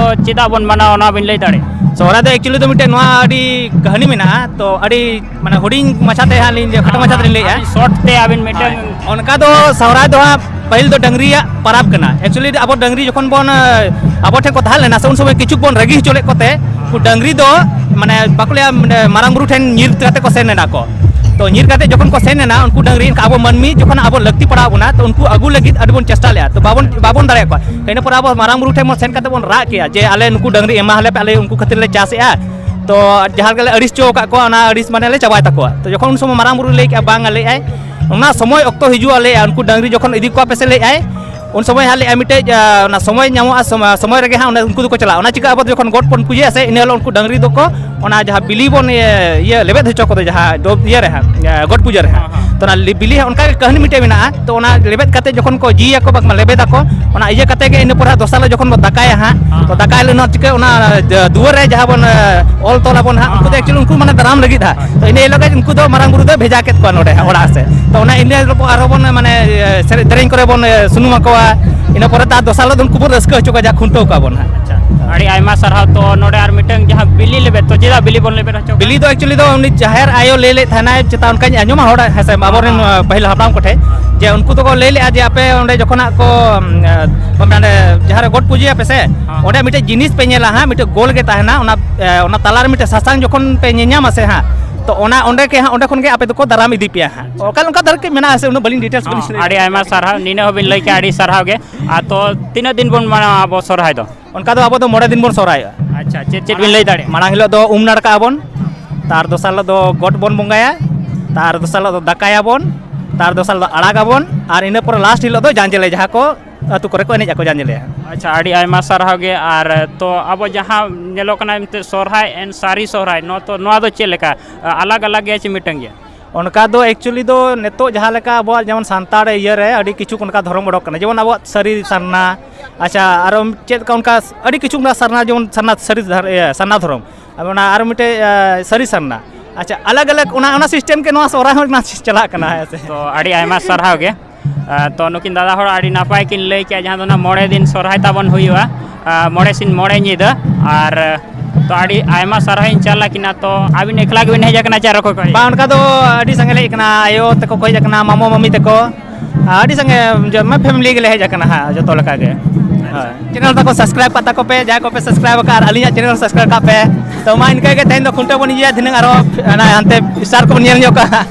ᱪᱮᱫᱟᱜ ᱵᱚᱱ ᱢᱟᱱᱟᱣᱟ, ᱚᱱᱟ ᱵᱤᱱ ᱞᱟᱹᱭ ᱫᱟᱲᱮᱭᱟᱜᱼᱟ? ᱥᱚᱦᱨᱟᱭ ᱫᱚ actually ᱫᱚ ᱢᱤᱫᱴᱮᱱ ᱱᱚᱣᱟ ᱟᱹᱰᱤ ᱠᱟᱹᱦᱱᱤ ᱢᱮᱱᱟᱜᱼᱟ, ᱛᱚ ᱟᱹᱰᱤ ᱢᱟᱱᱮ ᱦᱩᱰᱤᱧ ᱢᱟᱪᱷᱟ ᱛᱮ ᱦᱟᱸᱜ ᱞᱤᱧ, ᱠᱷᱟᱴᱚ ᱢᱟᱪᱷᱟ ᱛᱮᱞᱤᱧ ᱞᱟᱹᱭᱮᱜᱼᱟ᱾ ᱟᱹᱰᱤ ᱥᱚᱨᱴ ᱛᱮ ᱟᱹᱵᱤᱱ ᱢᱤᱫᱴᱟᱝ ᱦᱳᱭ᱾ ᱚᱱᱠᱟ ᱫᱚ ᱥᱚᱦᱨᱟᱭ ᱫᱚ ᱦᱟᱸᱜ ᱯᱟᱹᱦᱤᱞ ᱫᱚ ᱰᱟᱹᱝᱨᱤᱭᱟᱜ ᱯᱟᱨᱟᱵᱽ ᱠᱟᱱᱟ᱾ Actually ᱟᱵᱚ ᱰᱟᱹᱝᱨᱤ ᱡᱚᱠᱷᱚᱱ ᱵᱚᱱ, ᱟᱵᱚ ᱴᱷᱮᱱ ᱠᱚ ᱛᱟᱦᱮᱸ ᱞᱮᱱᱟ ᱥᱮ, ᱩᱱ ᱥᱚᱢᱚᱭ ᱠᱤᱪᱷᱩ ᱵᱚᱱ ᱨᱟᱹᱜᱤ ᱦᱚᱪᱚ ᱞᱮᱫ ᱠᱚᱛᱮ, ᱩᱱᱠᱩ ᱰᱟᱹᱝᱨᱤ ᱫᱚ ᱢᱟᱱᱮ ᱵᱟᱠᱚ ᱞᱟᱹᱭᱟ, ᱢᱟᱱᱮ ᱢᱟᱨᱟᱝ ᱵᱩᱨᱩ ᱴᱷᱮᱱ ᱧᱤᱨ ᱠᱟᱛᱮ ᱠᱚ ᱥᱮᱱ ᱮᱱᱟ ᱠᱚ᱾ ᱛᱚ ᱧᱤᱨ ᱠᱟᱛᱮ ᱡᱚᱠᱷᱚᱱ ᱠᱚ ᱥᱮᱱ ᱮᱱᱟ ᱩᱱᱠᱩ ᱰᱟᱹᱝᱨᱤ, ᱮᱱᱠᱷᱟᱱ ᱟᱵᱚ ᱢᱟᱹᱱᱢᱤ ᱡᱚᱠᱷᱚᱱ ᱟᱵᱚ ᱞᱟᱹᱠᱛᱤ ᱯᱟᱲᱟᱣ ᱵᱚᱱᱟ, ᱛᱚ ᱩᱱᱠᱩ ᱟᱹᱜᱩ ᱞᱟᱹᱜᱤᱫ ᱟᱹᱰᱤ ᱵᱚᱱ ᱪᱮᱥᱴᱟ ᱞᱮᱫᱼᱟ, ᱛᱚ ᱵᱟᱵᱚᱱ ᱵᱟᱵᱚᱱ ᱫᱟᱲᱮᱭᱟᱜ ᱠᱚᱣᱟ᱾ ᱤᱱᱟᱹ ᱯᱚᱨᱮ ᱟᱵᱚ ᱢᱟᱨᱟᱝ ᱵᱩᱨᱩ ᱴᱷᱮᱱ ᱵᱚᱱ ᱥᱮᱱ ᱠᱟᱛᱮ ᱵᱚᱱ ᱨᱟᱜ ᱠᱮᱜᱼᱟ ᱡᱮ ᱟᱞᱮ ᱱᱩᱠᱩ ᱰᱟᱹᱝᱨᱤ ᱮᱢᱟ ᱞᱮ ᱯᱮ, ᱟᱞᱮ ᱩᱱᱠᱩ ᱠᱷᱟᱹᱛᱤᱨ ᱞᱮ ᱪᱟᱥᱮᱜᱼᱟ, ᱛᱚ ᱡᱟᱦᱟᱸ ᱞᱮᱠᱟ ᱞᱮ ᱟᱹᱲᱤᱥ ᱦᱚᱪᱚ ᱟᱠᱟᱫ ᱠᱚᱣᱟ ᱚᱱᱟ ᱟᱹᱲᱤᱥ ᱢᱟᱱᱮ ᱞᱮ ᱪᱟᱵᱟᱭ ᱛᱟᱠᱚᱣᱟ᱾ ᱛᱚ ᱡᱚᱠᱷᱚᱱ ᱩᱱ ᱥᱚᱢᱚᱭ ᱢᱟᱨᱟᱝ ᱵᱩᱨᱩ ᱞᱟᱹᱭ ᱠᱮᱜᱼᱟ, ᱵᱟᱝ ᱞᱟᱹᱭᱮᱫᱼᱟᱭ, ᱚᱱᱟ ᱥᱚᱢᱚᱭ ᱚᱠᱛᱚ ᱦᱤᱡᱩᱜᱼᱟ ᱞᱟᱹᱭᱮᱫᱼᱟ, ᱩᱱᱠᱩ ᱰᱟᱹᱝᱨᱤ ᱡᱚᱠᱷᱚᱱ ᱤᱫᱤ ᱠᱚᱣᱟ ᱯᱮ ᱥᱮ ᱞᱟᱹᱭᱮᱫᱼᱟᱭ, ᱩᱱ ᱥᱚᱢᱚᱭ ᱦᱟᱸᱜ ᱞᱟᱹᱭᱮᱫᱼᱟ ᱢᱤᱫᱴᱮᱡ, ᱟ, ᱚᱱᱟ ᱥᱚᱢᱚᱭ ᱧᱟᱢᱚᱜᱼᱟ, ᱥᱚᱢ-, ᱥᱚᱢᱚᱭ ᱨᱮᱜᱮ ᱦᱟᱸᱜ ᱚᱱᱟ ᱩᱱᱠᱩ ᱫᱚᱠᱚ ᱪᱟᱞᱟᱜᱼᱟ᱾ ᱚᱱᱟ ᱪᱤᱠᱟ ᱟᱵᱚ ᱫᱚ ᱡᱚᱠᱷᱚᱱ ᱜᱚᱴ ᱵᱚᱱ ᱯᱩᱡᱟᱹᱭᱟ ᱥᱮ, ᱤᱱᱟᱹ ᱦᱤᱞᱳᱜ ᱩᱱᱠᱩ ᱰᱟᱹᱝᱨᱤ ᱫᱚᱠᱚ ᱚᱱᱟ ᱡᱟᱦᱟᱸ ᱵᱤᱞᱤ ᱵᱚᱱ ᱤᱭᱟᱹ, ᱤᱭᱟᱹ ᱞᱮᱵᱮᱫ ᱦᱚᱪᱚ ᱠᱚᱫᱚ ᱡᱟᱦᱟᱸ ᱫᱚ ᱤᱭᱟᱹ ᱨᱮ ᱦᱟᱸᱜ, ᱟ, ᱜᱚᱴ ᱯᱩᱡᱟᱹ ᱨᱮ ᱦᱟᱸᱜ᱾ ᱦᱮᱸ, ᱦᱮᱸ᱾ ᱛᱚ ᱚᱱᱟ ᱞᱤ-, ᱵᱤᱞᱤ ᱦᱟᱸᱜ ᱚᱱᱠᱟ ᱜᱮ ᱠᱟᱹᱦᱱᱤ ᱢᱤᱫᱴᱮᱡ ᱢᱮᱱᱟᱜᱼᱟ᱾ ᱛᱚ ᱚᱱᱟ ᱞᱮᱵᱮᱫ ᱠᱟᱛᱮ ᱡᱚᱠᱷᱚᱱ ᱠᱚ ᱡᱤᱭᱟᱠᱚ ᱵᱟᱝᱢᱟ ᱞᱮᱵᱮᱫᱟᱠᱚ, ᱚᱱᱟ ᱤᱭᱟᱹ ᱠᱟᱛᱮ ᱜᱮ ᱤᱱᱟᱹ ᱯᱚᱨᱮ ᱫᱚᱥᱟᱨ ᱦᱤᱞᱳᱜ ᱡᱚᱠᱷᱚᱱ ᱵᱚ ᱫᱟᱠᱟᱭᱟ ᱦᱟᱸᱜ, ᱦᱮᱸ, ᱛᱚ ᱦᱮᱸ᱾ ᱫᱟᱠᱟᱭ ᱦᱤᱞᱳᱜ ᱱᱚᱣᱟ ᱪᱤᱠᱟᱹ ᱚᱱᱟ ᱡᱟ-, ᱫᱩᱣᱟᱹᱨ ᱨᱮ ᱡᱟᱦᱟᱸ ᱵᱚᱱ, ᱮ, ᱚᱞ ᱛᱚᱞ ᱟᱵᱚᱱ ᱦᱟᱸᱜ, ᱦᱮᱸ, ᱩᱱᱠᱩ ᱫᱚ ᱦᱮᱸ, actually ᱦᱮᱸ᱾ ᱩᱱᱠᱩ ᱢᱟᱱᱮ ᱫᱟᱨᱟᱢ ᱞᱟᱹᱜᱤᱫ ᱦᱟᱸᱜ᱾ ᱦᱳᱭ᱾ ᱛᱚ ᱤᱱᱟᱹ ᱦᱤᱞᱳᱜ ᱜᱮ ᱩᱱᱠᱩ ᱫᱚ ᱢᱟᱨᱟᱝ ᱵᱩᱨᱩ ᱫᱚ ᱵᱷᱮᱡᱟ ᱠᱮᱫ ᱠᱚᱣᱟ ᱱᱚᱰᱮ ᱦᱟᱸᱜ ᱚᱲᱟᱜ ᱥᱮᱫ᱾ ᱛᱚ ᱚᱱᱟ ᱤᱱᱟᱹ ᱦᱤᱞᱳᱜ ᱟᱨᱦᱚᱸ ᱵᱚᱱ ᱢᱟᱱᱮ, ᱮ, ᱥᱮᱨᱮᱧ ᱫᱮᱨᱮᱧ ᱠᱚᱨᱮ ᱵᱚᱱ, ᱮ, ᱥᱩᱱᱩᱢ ᱟᱠᱚᱣᱟ᱾ ᱤᱱᱟᱹ ᱯᱚᱨᱮ ᱛᱟᱨ ᱫᱚᱥᱟᱨ ᱦᱤᱞᱳᱜ ᱫᱚ ᱩᱱᱠᱩ ᱵᱚᱱ ᱨᱟᱹᱥᱠᱟᱹ ᱦᱚᱪᱚ ᱠᱚᱣᱟ, ᱡᱟᱦᱟᱸ ᱠᱷᱩᱱᱴᱟᱹᱣ ᱠᱚᱣᱟ ᱵᱚᱱ ᱦᱟᱸᱜ᱾ ᱟᱪᱪᱷᱟ, ᱟᱹᱰᱤ ᱟᱭᱢᱟ ᱥᱟᱨᱦᱟᱣ᱾ ᱛᱚ ᱱᱚᱰᱮ ᱟᱨ ᱢᱤᱫᱴᱟᱝ ᱡᱟᱦᱟᱸ ᱵᱤᱞᱤ ᱞᱮᱵᱮᱫ, ᱛᱚ ᱪᱮᱫᱟᱜ ᱵᱤᱞᱤ ᱵᱚᱱ ᱞᱮᱵᱮᱫ ᱦᱚᱪᱚ ᱠᱚᱣᱟ? ᱵᱤᱞᱤ ᱫᱚ actually ᱫᱚ ᱩᱱᱤ ᱡᱟᱦᱮᱨ ᱟᱭᱳ ᱞᱟᱹᱭ ᱞᱮᱫ ᱛᱟᱦᱮᱱᱟᱭ, ᱪᱮᱛᱟ ᱚᱱᱠᱟᱧ ᱟᱸᱡᱚᱢᱟ ᱦᱚᱲ, ᱦᱮᱸ ᱥᱮ, ᱟᱵᱚᱨᱮᱱ, ᱦᱮᱸ᱾ ᱟ, ᱯᱟᱹᱦᱤᱞ ᱦᱟᱯᱲᱟᱢ ᱠᱚᱴᱷᱮᱱ, ᱡᱮ ᱩᱱᱠᱩ ᱫᱚᱠᱚ ᱞᱟᱹᱭ ᱞᱮᱫᱼᱟ ᱡᱮ ᱟᱯᱮ ᱚᱸᱰᱮ ᱡᱚᱠᱷᱚᱱ ᱦᱟᱸᱜ ᱠᱚ, ᱩᱢ, ᱟ, ᱢᱟᱱᱮ ᱡᱟᱦᱟᱸ ᱨᱮ ᱜᱚᱴ ᱯᱩᱡᱟᱹᱭᱟᱯᱮ ᱥᱮ, ᱦᱮᱸ᱾ ᱚᱸᱰᱮ ᱢᱤᱫᱴᱮᱡ ᱡᱤᱱᱤᱥ ᱯᱮ ᱧᱮᱞᱟ ᱦᱟᱸᱜ, ᱢᱤᱫᱴᱮᱡ ᱜᱳᱞ ᱜᱮ ᱛᱟᱦᱮᱱᱟ, ᱚᱱᱟ, ᱮ, ᱚᱱᱟ ᱛᱟᱞᱟ ᱨᱮ ᱢᱤᱫᱴᱮᱡ ᱥᱟᱥᱟᱝ ᱡᱚᱠᱷᱚᱱ ᱯᱮ ᱧᱮᱧᱟᱢᱟ ᱥᱮ ᱦᱟᱸᱜ, ᱛᱚ ᱚᱱᱟ ᱚᱸᱰᱮ ᱜᱮ ᱦᱟᱸᱜ, ᱚᱸᱰᱮ ᱠᱷᱚᱱ ᱜᱮ ᱟᱯᱮ ᱫᱚᱠᱚ ᱫᱟᱨᱟᱢ ᱤᱫᱤ ᱯᱮᱭᱟ ᱦᱟᱸᱜ᱾ ᱚᱠᱟ ᱞᱮᱠᱟ ᱫᱷᱟᱨᱟ ᱠᱤ ᱢᱮᱱᱟᱜᱼᱟ ᱥᱮ, ᱩᱱᱟᱹᱜ ᱵᱟᱹᱞᱤᱧ details ᱵᱟᱹᱞᱤᱧ ᱦᱚᱸ, ᱞᱟᱹᱭ ᱟᱹᱰᱤ ᱟᱭᱢᱟ ᱫᱟᱲᱮᱭᱟᱜᱼᱟ᱾ ᱥᱟᱨᱦᱟᱣ, ᱱᱤᱱᱟᱹᱜ ᱦᱚᱸᱵᱤᱱ ᱞᱟᱹᱭ ᱠᱮᱜᱼᱟ, ᱟᱹᱰᱤ ᱥᱟᱨᱦᱟᱣ ᱜᱮ᱾ ᱟᱨ ᱛᱚ ᱛᱤᱱᱟᱹᱜ ᱫᱤᱱ ᱵᱚᱱ ᱢᱟᱱᱟᱣᱟ ᱟᱵᱚ ᱥᱚᱨᱦᱟᱭ ᱫᱚ? ᱚᱱᱠᱟ ᱫᱚ ᱟᱵᱚ ᱫᱚ ᱢᱚᱬᱮ ᱫᱤᱱ ᱵᱚᱱ ᱥᱚᱨᱦᱟᱭᱚᱜᱼᱟ᱾ ᱟᱪᱪᱷᱟ, ᱪᱮᱫ ᱪᱮᱫ ᱵᱤᱱ ᱞᱟᱹᱭ ᱫᱟᱲᱮᱭᱟᱜᱼᱟ? ᱢᱟᱲᱟᱝ ᱦᱤᱞᱳᱜ ᱫᱚ ᱩᱢ ᱱᱟᱲᱠᱟᱜ ᱟᱵᱚᱱ, ᱛᱟᱨ ᱫᱚᱥᱟᱨ ᱦᱤᱞᱳᱜ ᱫᱚ ᱜᱚᱴ ᱵᱚᱱ ᱵᱚᱸᱜᱟᱭᱟ, ᱛᱟᱨ ᱫᱚᱥᱟᱨ ᱦᱤᱞᱳᱜ ᱫᱚ ᱫᱟᱠᱟᱭᱟᱵᱚᱱ, ᱛᱟᱨ ᱫᱚᱥᱟᱨ ᱦᱤᱞᱳᱜ ᱫᱚ ᱟᱲᱟᱜᱟᱵᱚᱱ, ᱟᱨ ᱤᱱᱟᱹ ᱯᱚᱨᱮ last ᱦᱤᱞᱳᱜ ᱫᱚ ᱡᱟᱸᱡᱮᱞᱮ, ᱡᱟᱦᱟᱸ ᱠᱚ ᱟᱹᱛᱩ ᱠᱚᱨᱮ ᱠᱚ ᱮᱱᱮᱡ ᱟᱠᱚ ᱡᱟᱸᱡᱮᱞᱮ᱾ ᱟᱪᱪᱷᱟ, ᱟᱹᱰᱤ ᱟᱭᱢᱟ ᱥᱟᱨᱦᱟᱣ ᱜᱮ᱾ ᱟᱨ ᱛᱚ ᱟᱵᱚ ᱡᱟᱦᱟᱸ ᱧᱮᱞᱚᱜ ᱠᱟᱱᱟ ᱮᱱᱛᱮᱫ ᱥᱚᱨᱦᱟᱭ and ᱥᱟᱹᱨᱤ ᱥᱚᱨᱦᱟᱭ, ᱱᱚᱣᱟ ᱛᱚ, ᱱᱚᱣᱟ ᱫᱚ ᱪᱮᱫ ᱞᱮᱠᱟ? ᱟᱞᱟᱜᱽ ᱟᱞᱟᱜᱽ ᱜᱮᱭᱟ ᱪᱮ ᱢᱤᱫᱴᱟᱝ ᱜᱮᱭᱟ? ᱚᱱᱠᱟ ᱫᱚ actually ᱫᱚ ᱱᱤᱛᱚᱜ ᱡᱟᱦᱟᱸ ᱞᱮᱠᱟ ᱟᱵᱚᱣᱟᱜ ᱡᱮᱢᱚᱱ ᱥᱟᱱᱛᱟᱲ ᱤᱭᱟᱹ ᱨᱮ ᱟᱹᱰᱤ ᱠᱤᱪᱷᱩ ᱚᱱᱠᱟ ᱫᱷᱚᱨᱚᱢ ᱚᱰᱚᱠ ᱠᱟᱱᱟ, ᱡᱮᱢᱚᱱ ᱟᱵᱚᱣᱟᱜ ᱥᱟᱹᱨᱤ ᱥᱟᱨᱱᱟ, ᱟᱪᱪᱷᱟ, ᱟᱨᱚ ᱪᱮᱫ ᱞᱮᱠᱟ ᱚᱱᱠᱟ ᱟᱹᱰᱤ ᱠᱤᱪᱷᱩ ᱚᱱᱠᱟ ᱥᱟᱨᱱᱟ, ᱡᱮᱢᱚᱱ ᱥᱟᱨᱱᱟ ᱥᱟᱹᱨᱤ ᱫᱷᱟᱨ-, ᱤᱭᱟᱹ, ᱥᱟᱨᱱᱟ ᱫᱷᱚᱨᱚᱢ, ᱟᱨ ᱚᱱᱟ ᱟᱨᱚ ᱢᱤᱫᱴᱮᱡ, ᱟ, ᱥᱟᱹᱨᱤ ᱥᱟᱨᱱᱟ᱾ ᱟᱪᱪᱷᱟ, ᱟᱞᱟᱜᱽ ᱟᱞᱟᱜᱽ ᱚᱱᱟ, ᱚᱱᱟ system ᱜᱮ ᱱᱚᱣᱟ ᱥᱚᱦᱨᱟᱭ ᱦᱚᱸ ᱚᱱᱟ ᱪᱟᱞᱟᱜ ᱠᱟᱱᱟ, ᱦᱮᱸ ᱥᱮ? ᱛᱚ ᱟᱹᱰᱤ ᱟᱭᱢᱟ ᱥᱟᱨᱦᱟᱣ ᱜᱮ᱾ ᱟ, ᱛᱚ ᱱᱩᱠᱤᱱ ᱫᱟᱫᱟ ᱦᱚᱲ ᱟᱹᱰᱤ ᱱᱟᱯᱟᱭ ᱠᱤᱱ ᱞᱟᱹᱭ ᱠᱮᱜᱼᱟ, ᱡᱟᱦᱟᱸ ᱫᱚ ᱱᱟᱜ ᱢᱚᱬᱮ ᱫᱤᱱ ᱥᱚᱨᱦᱟᱭ ᱛᱟᱵᱚᱱ ᱦᱩᱭᱩᱜᱼᱟ, ᱟ, ᱢᱚᱬᱮ ᱥᱤᱧ ᱢᱚᱬᱮ ᱧᱤᱫᱟᱹ᱾ ᱟᱨ ᱛᱚ ᱟᱹᱰᱤ ᱟᱭᱢᱟ ᱥᱟᱨᱦᱟᱣ ᱤᱧ ᱪᱟᱞ ᱟᱹᱠᱤᱱᱟ᱾ ᱛᱚ ᱟᱹᱵᱤᱱ ᱮᱠᱞᱟ ᱜᱮᱵᱤᱱ ᱦᱮᱡ ᱟᱠᱟᱱᱟ ᱪᱮ ᱟᱨᱚ ᱚᱠᱚᱭ ᱠᱚ ᱦᱮᱡ? ᱵᱟᱝ, ᱚᱱᱠᱟ ᱫᱚ ᱟᱹᱰᱤ ᱥᱟᱸᱜᱮ ᱞᱮ ᱦᱮᱡ ᱟᱠᱟᱱᱟ, ᱟᱭᱳ ᱛᱟᱠᱚ ᱠᱚ ᱦᱮᱡ ᱟᱠᱟᱱᱟ, ᱢᱟᱢᱚ ᱢᱟᱢᱤ ᱛᱟᱠᱚ, ᱟᱹᱰᱤ ᱥᱟᱸᱜᱮ ᱡᱚᱛᱚ family ᱜᱮᱞᱮ ᱦᱮᱡ ᱟᱠᱟᱱᱟ ᱦᱟᱸᱜ, ᱡᱚᱛᱚ ᱞᱮᱠᱟ ᱜᱮ᱾ ᱦᱳᱭ᱾ ᱪᱮᱱᱮᱞ ᱛᱟᱠᱚ ᱥᱟᱵᱥᱠᱨᱟᱭᱤᱵ ᱠᱟᱜ ᱛᱟᱠᱚ ᱯᱮ, ᱡᱟᱦᱟᱸᱭ ᱠᱚᱯᱮ ᱥᱟᱵᱥᱠᱨᱟᱭᱤᱵ ᱟᱠᱟᱫ, ᱟᱨ ᱟᱹᱞᱤᱧᱟᱜ ᱪᱮᱱᱮᱞ ᱥᱟᱵᱥᱠᱨᱟᱭᱤᱵ ᱠᱟᱜ ᱯᱮ᱾ ᱛᱚ ᱢᱟ ᱤᱱᱠᱟᱹ ᱜᱮ, ᱛᱮᱦᱮᱧ ᱫᱚ ᱠᱷᱩᱱᱴᱟᱹᱣ ᱵᱚᱱ ᱤᱭᱟᱹᱭᱟ, ᱫᱷᱤᱱᱟᱹᱝ ᱟᱨᱚ ᱚᱱᱟ ᱦᱟᱱᱛᱮ ᱥᱴᱟᱨ ᱠᱚᱵᱚᱱ ᱧᱮᱞ ᱧᱚᱜ ᱠᱟᱜᱼᱟ᱾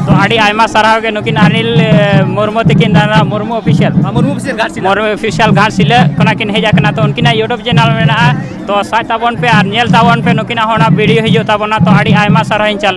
ᱛᱚ ᱟᱹᱰᱤ ᱟᱭᱢᱟ ᱥᱟᱨᱦᱟᱣ ᱜᱮ ᱱᱩᱠᱤᱱ ᱚᱱᱤᱞ, ᱮ, ᱢᱩᱨᱢᱩ ᱛᱟᱹᱠᱤᱱ, ᱚᱱᱟ Murmu official. Murmu official Ghatshila. Murmu official Ghatshila ᱠᱷᱚᱱᱟᱜ ᱠᱤᱱ ᱦᱮᱡ ᱟᱠᱟᱱᱟ᱾ ᱛᱚ ᱩᱱᱠᱤᱱᱟᱜ YouTube ᱪᱮᱱᱮᱞ ᱢᱮᱱᱟᱜᱼᱟ, ᱛᱚ ᱥᱟᱡ ᱛᱟᱵᱚᱱ ᱯᱮ ᱟᱨ ᱧᱮᱞ ᱛᱟᱵᱚᱱ ᱯᱮ ᱱᱩᱠᱤᱱᱟᱜ ᱦᱚᱸ ᱚᱱᱟ ᱵᱷᱤᱰᱤᱭᱳ ᱦᱤᱡᱩᱜ ᱛᱟᱵᱚᱱᱟ᱾ ᱛᱚ ᱟᱹᱰᱤ ᱟᱭᱢᱟ ᱥᱟᱨᱦᱟᱣ ᱤᱧ ᱪᱟᱞ